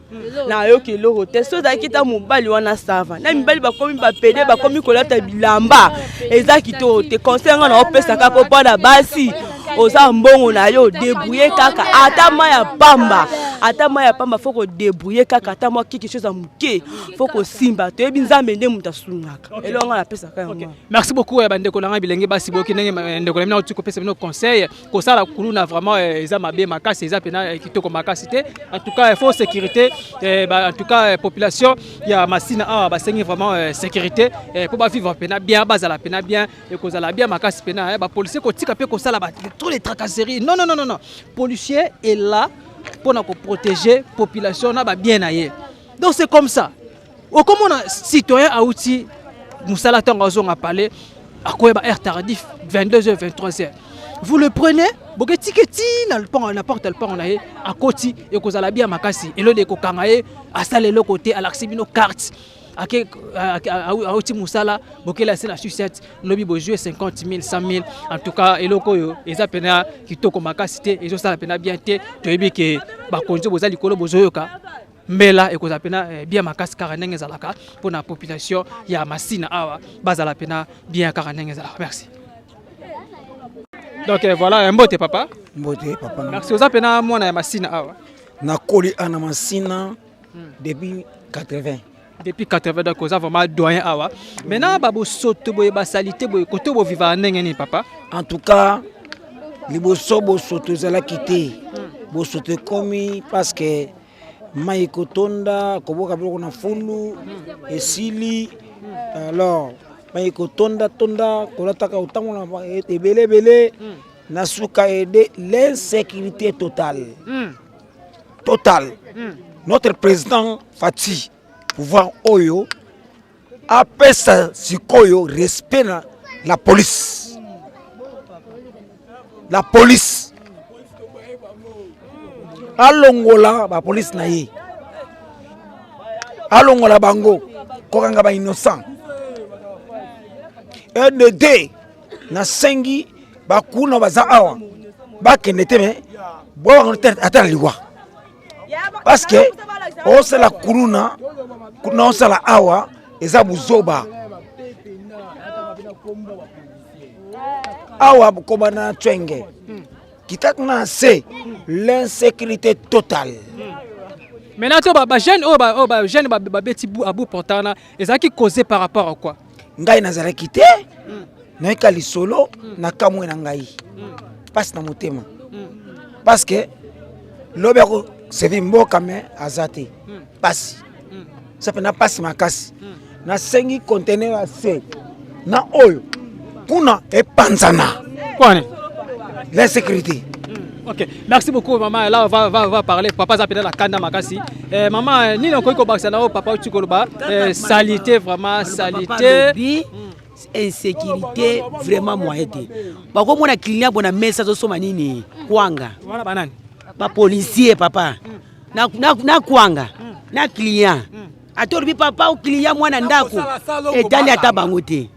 nayoka eloko te so ezalaki ta mobali wana sava na mibali bakomi bapede bakomi kolata bilamba eza kitoko te conseil nga naopesaka mpo mpona basi oza mbongo na yo debrouille kaka ata mai ya pamba ata mai ya pamba fo kodebrouille kaka ata mwa quelque chose ya moke fo kosimba toyebi nzambe nde moto asungaka eloko nga napesaka yango merci beaucoup ya bandeko na ngai bilenge basi boyoki ndenge eh, ndeko na bino auti kopesa bino conseil kosala kuluna vraiment eh, eza mabe makasi eza mpena eh, kitoko makasi te en tout cas faut sécurité en tout cas population ya masina awa basengi vraiment sécurité mpo bavivre mpena bien bazala mpena bien ekozala bien makasi mpena bapolicier kotika mpe kosala trop les tracasseries non non non non policier est là mpona koprotéger population na babien na ye donc c'est comme ça okomona citoyen auti mosala ntango azonga palais akoyeba heure tardif 22h 23h vous le prenez boketike ti na lupango na porte ya lupango na ye akoti ekozala bien makasi elode ekokanga ye asala eloko te alakisi bino carte ake auti mosala bokeli ase na sucette lobi bozwi 50 000 100 000 en tout cas eloko oyo eza mpena kitoko makasi te ezosala mpena bien te toyebi ke bakonzi boza likolo bozoyoka mbela ekozala mpena eh, bien makasi kaka ndenge ezalaka mpo na population ya masina awa bazala mpena bien kaka ndenge ezalaka merci donc eh, voilà mbote papa mbote papa merci oza mpena mwana ya masina awa nakoli ana masina hmm. depuis 80 depuis 80 donc oza vraiment doyen awa maintenant babosoto boye basalite boye kote bovivaka ndenge nini papa en tout cas liboso bosoto ezalaki te bosoto ekomi parce que mai kotonda koboka biloko na fulu esili alors mai kotonda tonda kolataka kotambola ebele ebele na suka ede l'insécurité totale mm. totale mm. notre président Fatshi pouvoir oyo apesa sikoyo respect na la police la police alongola bapolice na ye alongola bango kokanga bainnocent nd nasengi bakuna baza awa bakende te me bwa ata na liwa parce que osala kuluna kuna osala awa eza buzoba awa kobanda na tswenge kita kuna na se l'insécurité totale maintenant to bajeune oyo bajeune babeti abu portant wana ezalaki causé par rapport à quoi ngai nazalaki te nayoka lisolo na kamwe na ngai mpasi na motema parce que lobi akoservi mboka me aza te mpasi eza mpena mpasi makasi nasengi contener ya se na oyo kuna epanzana l'insécurité Ok, merci beaucoup maman. Là, on va, va, va parler. Papa Zapeda la kanda makasi. Eh, maman, nini okoki kobakisa na oyo papa uti koloba eh, salite vraiment salite. Insécurité vraiment moyen te. Bakomona client bona mesa azosomba nini kwanga. Wana banani? Ba policier papa. Na, na, na kwanga na client. Ata olobi papa o client mwana ndako etali ata bango te.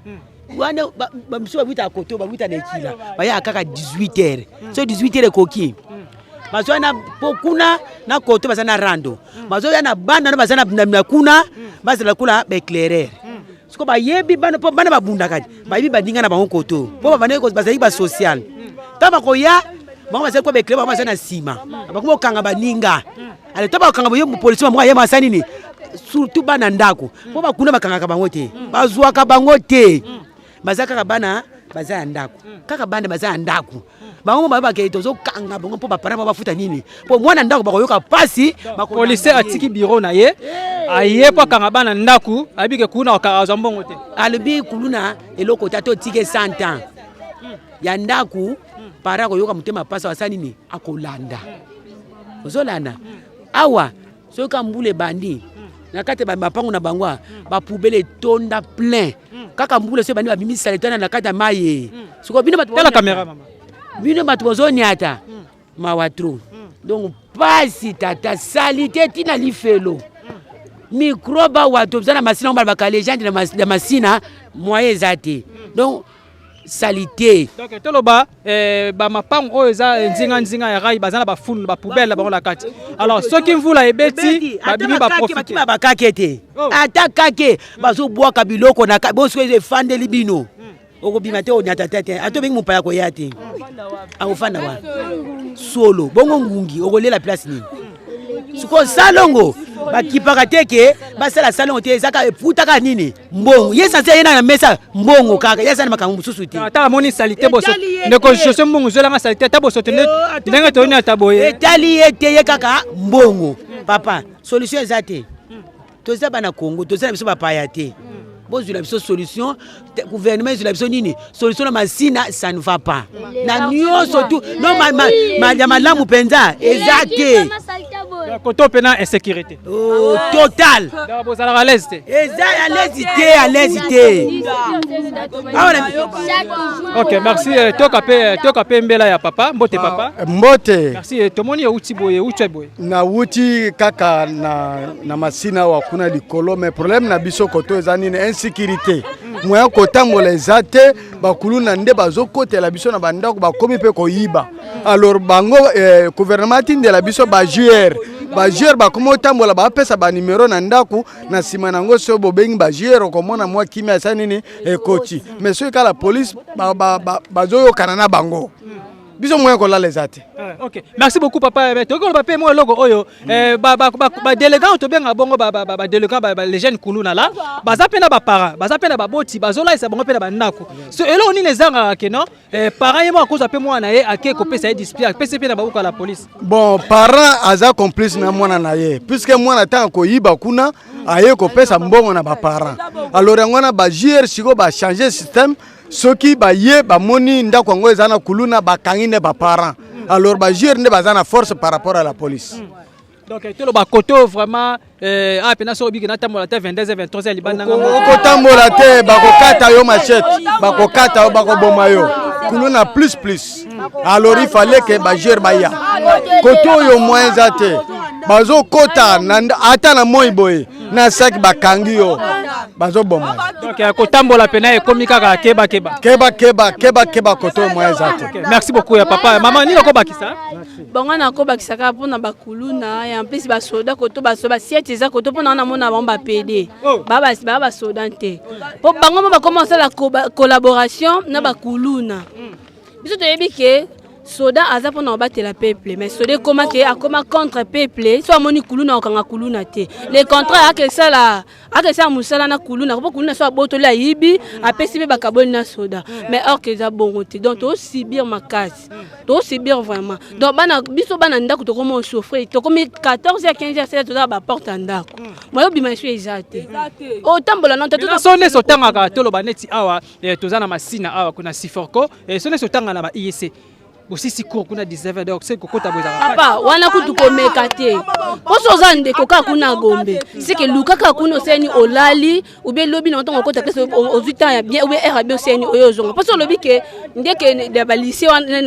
Wana bamisusu bawutaka koto bawuta na ekila bayaka kaka 18 heures so 18 heures ekoki bazoya na po kuna na koto baza na rando bazoya na bana na baza na kuna bazala lokola baeclaireur siko bayebi bana mpo bana babundaka bayebi baninga na bango koto mpo babandaki bazalaki basocial ntango bakoya bango bazali ko baeclaireur bango baza na nsima bakomi kokanga baninga ale ntango bakokanga boye polisi bango ayeba asali nini Surtout bana ndako, mpo bakuna bakangaka bango te, bazwaka bango te. Baza kaka bana baza ya ndako, kaka bana baza ya ndako. Bango mo bayebaka tozokanga bango mpo baparent bao bafuta nini, mpo mwana ndako bakoyoka mpasi. Policier atiki bureau na ye, aye mpo akanga bana ndako, ayebi ke kuna akanga azwa mbongo te. Alobi kuluna eloko te, ata otiki 100 ans ya ndako, para akoyoka motema mpasi, asala nini? Akolanda. Ozolanda awa, soki ka mbula ebandi na kati ya mapango na bango, bapoubelles etonda plein. Kaka mbula soki ebandi, babimisi saleté wana na kati ya mai. Sikoyo bino bato Tala caméra, mama. Bino bato bozoniata, mawa trop. Donc pasi tata, saleté ntina lifelo, microbe awa. Toza na Masina, balobaka légende na Masina, moyen eza te. Donc saleté. Donc toloba bamapango oyo eza nzinga nzinga ya rail, baza na bafulu, bapoubelles na bango na kati. Alors soki mvula ebeti, babimi, baprofite. Bakake te, ata kake bazobwaka biloko na bosoki efandeli bino, okobima te, onyata te te, ata obengi mopaya koya te, akofanda wana solo bongo. Ngungi okolela place nini? Sikoyo salongo bakipaka te ke basala salongo te, ezaka efutaka nini? Mbongo. Ye sanse ye na mesa mbongo kaka, ye aza na makambo mosusu te. Ata amoni saleté boso, ndeko José Mbongo, zwelanga saleté, ata boso te ndenge toyoni ata boye. Etali ye te, ye kaka mbongo. Papa, solution eza te. Toza bana Congo, toza na biso bapaya te. Bozwila biso solution, gouvernement ezwila biso nini? Solution na Masina, ça ne va pas na nyonso tu no ya malamu mpenza eza te. Koto mpena insécurité. Oh, total. Bozalaka à l'aise te. Eza à l'aise te, à l'aise te awa. Ok, merci. Toka mpe mbela ya papa. Mbote papa. Mbote. Merci. Tomoni euti boye, euti boye. Nawuti kaka na Masina awa kuna likolo, mais problème na biso koto eza nini? Insécurité. Moyen kotambola eza te. Bakuluna nde bazokotela biso na bandako, bakomi mpe koyiba. Alors bango gouvernement atindela biso baGR. BaGR bakomi otambola, bapesa banimero na ndako. Na nsima na yango, soki bobengi baGR, okomona mwa kimia esa nini ekoti. Mais soki kala police bazoyokana na bango, biso moyen kolala eza te. Ok, merci beaucoup papa. Tokoki koloba mpe mwa eloko oyo, badélégués oyo tobenga bongo badélégués, les jeunes kuluna la baza mpe na baparent, baza mpe na baboti, bazolalisa bango mpe na bandako. So eloko nini ezangaka ke non, parent ye moko akozwa mpe mwana na ye, ake kopesa ye discipline, apesi mpe na babuka la police? Bon, parent aza complice na mwana na ye, puisque mwana ntango koyiba kuna, aye kopesa mbongo na baparent. Alors yango wana baGR sikoyo bachange système. Soki baye bamoni ndako yango eza na kuluna, bakangi nde baparent. Alors baGR nde baza na force par rapport à la police. Donc toloba koto vraiment ah mpena soki obiki natambola te 22 23 libanda. Okotambola te, bakokata yo machette, bakokata yo, bakoboma yo. Kuluna plus plus. Alors il fallait que baGR baya koto oyo. Moyen eza te, bazokota ata na moi boye na saki, bakangi yo, bazoboma. Donc kotambola mpena ekomi kaka keba keba. Keba keba keba keba, koto oyo moyen eza te. Merci beaucoup ya papa. Mama, nini okobakisa? Bango nakobakisa kaka mpona bakuluna ya mpesi basoda koto, basoda basiete eza koto mpona wana namona bango bapede baa basoda te, mpo bango mo bakoma kosala collaboration na bakuluna. Biso toyebi ke soda aza mpona kobatela peuple, mais soda ekoma ke akoma contre peuple. So amoni kuluna, akokanga kuluna te, le contraire, akesala akesala mosala na kuluna, mpo kuluna so abotoli, ayibi, apesi mpe bakaboli na soda. Mais or ke eza bongo te. Donc tozosubir makasi, tozosubir vraiment. Donc bana biso, bana ndako, tokomi osouffrir. Tokomi 14 ya 15 ya 16, toza baporte ya ndako, moyo obima esu eza te, otambola na so nesi otangaka. Toloba neti awa toza na Masina awa kuna Siforco, so nesi otanga na ba IEC, bosisi cours kuna 19, donc se kokota boye ezalaka. Papa, wana kutu komeka te. Mposo oza ndeko kaka kuna Gombe, seke luka kaka kuna oseni olali ubie lobi na ntongo okota classe, ozwi temps ya bien ubie heure ya bien, oseni oyo ozonga. Mposo olobi ke ndeke na balycée wana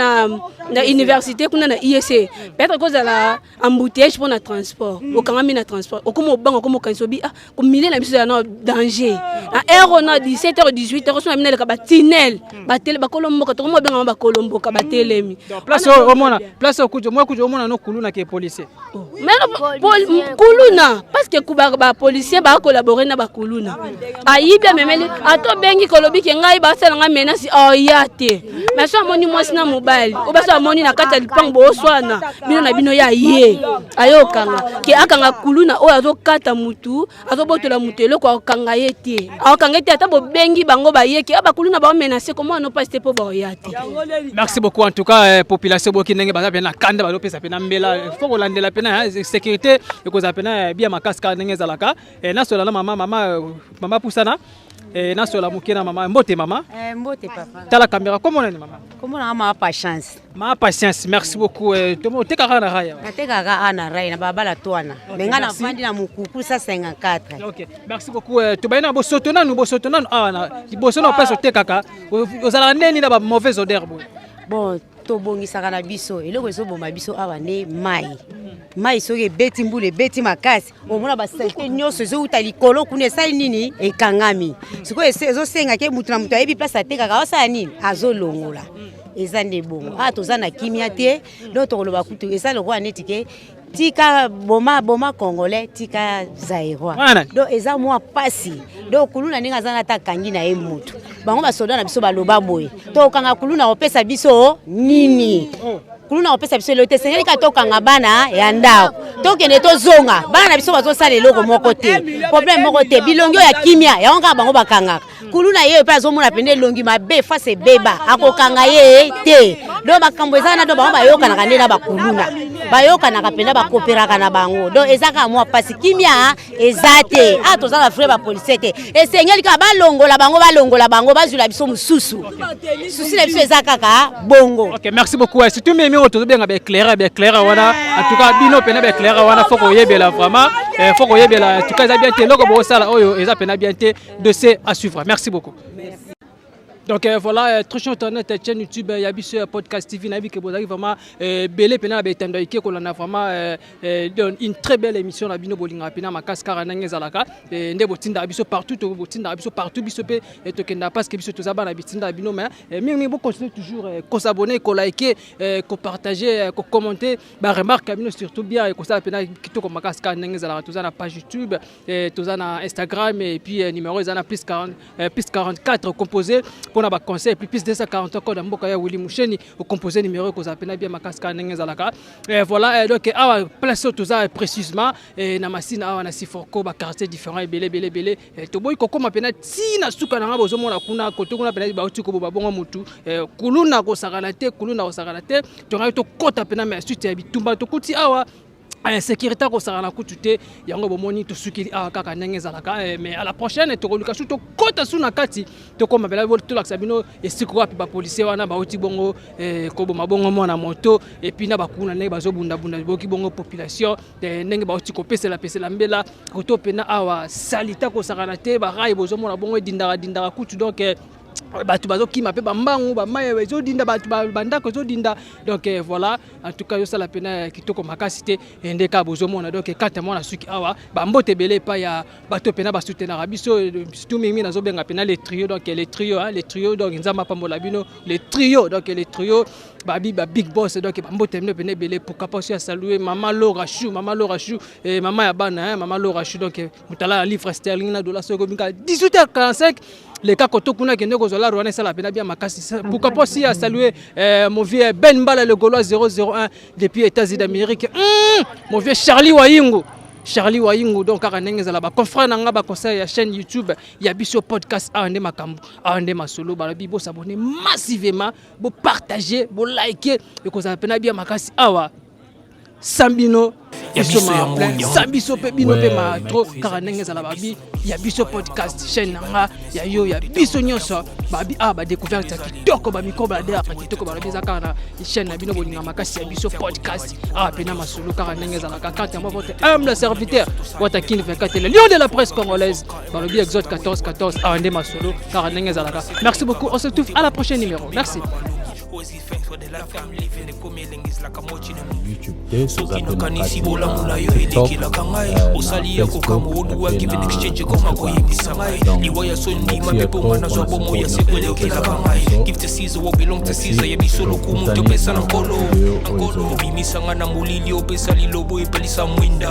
na université kuna na IEC, peut-être kozala embouteillage mpo na transport, okangami na transport, okoma obanga, okoma okanisa obi ah komilie na biso ya na danger na heure oyo na 17 heures 18 heures. So na bino eleka batinel batele bakolo mboka, tokoma obengama bakolo mboka batelemi. Place oyo omona, place oyo kutu mwa kutu omona no kuluna ke policier. Mais kuluna, parce que bapolicier bacollabore na bakuluna. Ayibi, amemeli, ata obengi kolobi ke ngai basala ngai menace, oya te. Mais so amoni mwasi na mobali oyo baso amoni na kati ya lipango booswana bino na bino, ya ye ayokanga ke akanga kuluna oyo azokata mutu, azobotola mutu eloko, akokanga ye te, akokanga ye te. Ata bobengi bango bayeke bakuluna baomenace komona no mpasi te mpo baoya te. Merci beaucoup. En tout cas, population boki ndenge baza mpe na kanda, bazopesa mpe na mbela. Faut kolandela mpe na sécurité, ekozala mpe na bia makasi kaka ndenge ezalaka. Nasola na mama, mama pusana, nasola moke na mama. Mbote mama. Mbote papa. Tala caméra, komona nini mama? Komona nga Mama Patience. Mama Patience, merci beaucoup. Otekaka na rail? Natekaka a na rail na babala twana. Me nga navandi na mokuku 154. Ok, merci beaucoup. Tobayi na bosoto nanu, bosoto nanu awa na liboso na opesa. Otekaka, ozalaka ndeni na bamauvaise odeur boye? Bon, tobongisaka na biso. Eloko ezoboma biso awa nde mai. Mai soki ebeti, mbula ebeti makasi, omona basaleté nyonso ezowuta likolo kuna, esali nini? Ekangami. Sikoyo ezosenga ke mutu na mutu ayebi place atekaka, aosala nini, azolongola. Eza nde bongo. Awa toza na kimia te. Donc tokoloba kutu eza lokola neti ke tika boma boma Congolais, tika Zaïrois. Donc eza mwa pasi. Donc kuluna ndenge aza na ata akangi na ye mutu, bango basoda na biso baloba boye: tokanga kuluna, kopesa biso nini? Kuluna kopesa biso eloko te. Esengeli kaka tokanga bana ya ndako, tokende tozonga. Bana na biso bazosala eloko moko te, problème moko te. Bilongi oyo ya kimia yango kaka bango bakangaka. Kuluna ye mpe azomona pende elongi mabe, face ebeba, akokanga ye te. Donc makambo eza wana. Donc bango bayokanaka nde na bakuluna, bayokanaka mpenza, bakoperaka na bango. Donc eza kaka mwa mpasi, kimia eza te. A toza na vrai bapolicier te. Esengeli kaka balongola bango, balongola bango, bazwila biso mosusu. Souci na biso eza kaka bongo. Ok, merci beaucoup. Surtout mimi oyo tozobenga baéclaireur, baéclaireur wana, en tout cas bino pena baéclaireur wana, faut koyebela vraiment, faut koyebela. En tout cas eza bien te eloko bosala oyo, eza pena bien te. Dossier à suivre. Merci beaucoup. Donc voilà, très cher internet, chaîne YouTube ya biso ya Podcast TV, nayebi ke bozalaki vraiment ebele mpena na baetando eke kolanda vraiment une très belle émission na bino bolingaka mpena makasi kaka ndenge ezalaka. Nde botindaka biso partout, botindaka biso partout, biso mpe tokendaka parce que biso toza bana bitindaka bino. Mais mingimingi bocontinue toujours kos'abonner, koliker, kopartager, kocommenter baremarque ya bino, surtout bien ekosala mpena kitoko makasi kaka ndenge ezalaka. Toza na page YouTube, toza na Instagram, et puis numéro eza na plus 40, plus 44 composé mpona baconseil, puis plus 240 code ya mboka ya Willi Musheni. Ocompose numéro, ekozala mpena bien makasi kaka ndenge ezalaka. Voilà, donc awa place oyo toza précisément na Masina awa na Siforco, baquartier différent ebele ebele ebele. Toboyi kokóma mpena ntina suka na nga. Bozomona kuna kote kuna mpena bauti koboba bongo motu, kuluna kosakana te, kuluna kosakana te. Tongai tokɔta mpena, mais suite ya bitumba tokuti awa, insécurité akosaka na kutu te. Yango bomoni tosukili awa kaka ndenge ezalaka. Mais à la prochaine tokoluka su tokɔta su na kati, tokóma mpena tolakisa bino esika wapi bapolicier wana bauti bongo koboma bongo mwana moto, et puis na bakuna ndenge bazobundabunda. Boki bongo population ndenge bauti kopeselapesela mbela koto mpena awa, saleté kosakana te. Barail bozomona bongo edindaka dindaka kutu. Donc bato bazokima mpe bambangu, bamai ezodinda, bato bandako ezodinda. Donc voilà, en tout cas ezosala mpena kitoko makasi te nde kaka bozomona. Donc kata mwana suki awa, bambote ebele epai ya bato mpena basoutenaka biso, surtout mingi nazobenga mpena les trio. Donc les trio, hein, les trio. Donc Nzambe apambola bino, les trio. Donc les trio babi ba big boss. Donc bambote bino mpena ebele. Pourquoi pas aussi asaluer mama Laura Chou, mama Laura Chou, mama ya bana, hein, mama Laura Chou. Donc motala ya livre sterling na dollar soki obinga 18h45, leka koto kuna, kende kozwa laro wana, esala mpena bien makasi. Pourquoi pas aussi à saluer mon vieux Ben Mbala le Gaulois 001 depuis États-Unis d'Amérique, mon vieux Charlie Waingu, Charlie Waingu. Donc kaka ndenge ezala, baconfrère na nga, baconseil ya chaîne YouTube ya biso podcast, awa nde makambo, awa nde masolo. Balobi bos'abonner massivement, bopartager, bolike, ekozala mpena bien makasi. Awa sans bino biso ma plein, sans biso mpe bino mpe ma trop. Kaka ndenge ezala, babi ya biso podcast, chaîne na nga, ya yo, ya biso nyonso. Babi awa badécouverte ya kitoko, bamicro baladeur ya kitoko, balobi eza kaka na chaîne na bino bolinga makasi ya biso podcast. Awa mpena masolo kaka ndenge ezalaka. Quant à moi, votre humble serviteur Watakini 24, le lion de la presse congolaise, balobi Exode 14 14, awa nde masolo kaka ndenge ezalaka. Merci beaucoup, on se retrouve à la prochaine numéro. Merci. YouTube te, toza mpe na Nakanisi kati bolamu na ya yo TikTok, elekelaka ngai. Na Osali ya Facebook kokama oluwa mpe give and na exchange ekoma Instagram. koyebisa ngai Donc liwa ya soni ndima merci mpe ya mpo trop nga nazwa mpona bomoi ya support seko nyonso elekelaka ozopesa ngai. biso. Give to Caesar what belong to Merci. Caesar, ya biso lokumu Tokutani topesa na na Nkolo. video oyo ezoya. Obimisanga na molili, opesa lilobo, epelisa mwinda.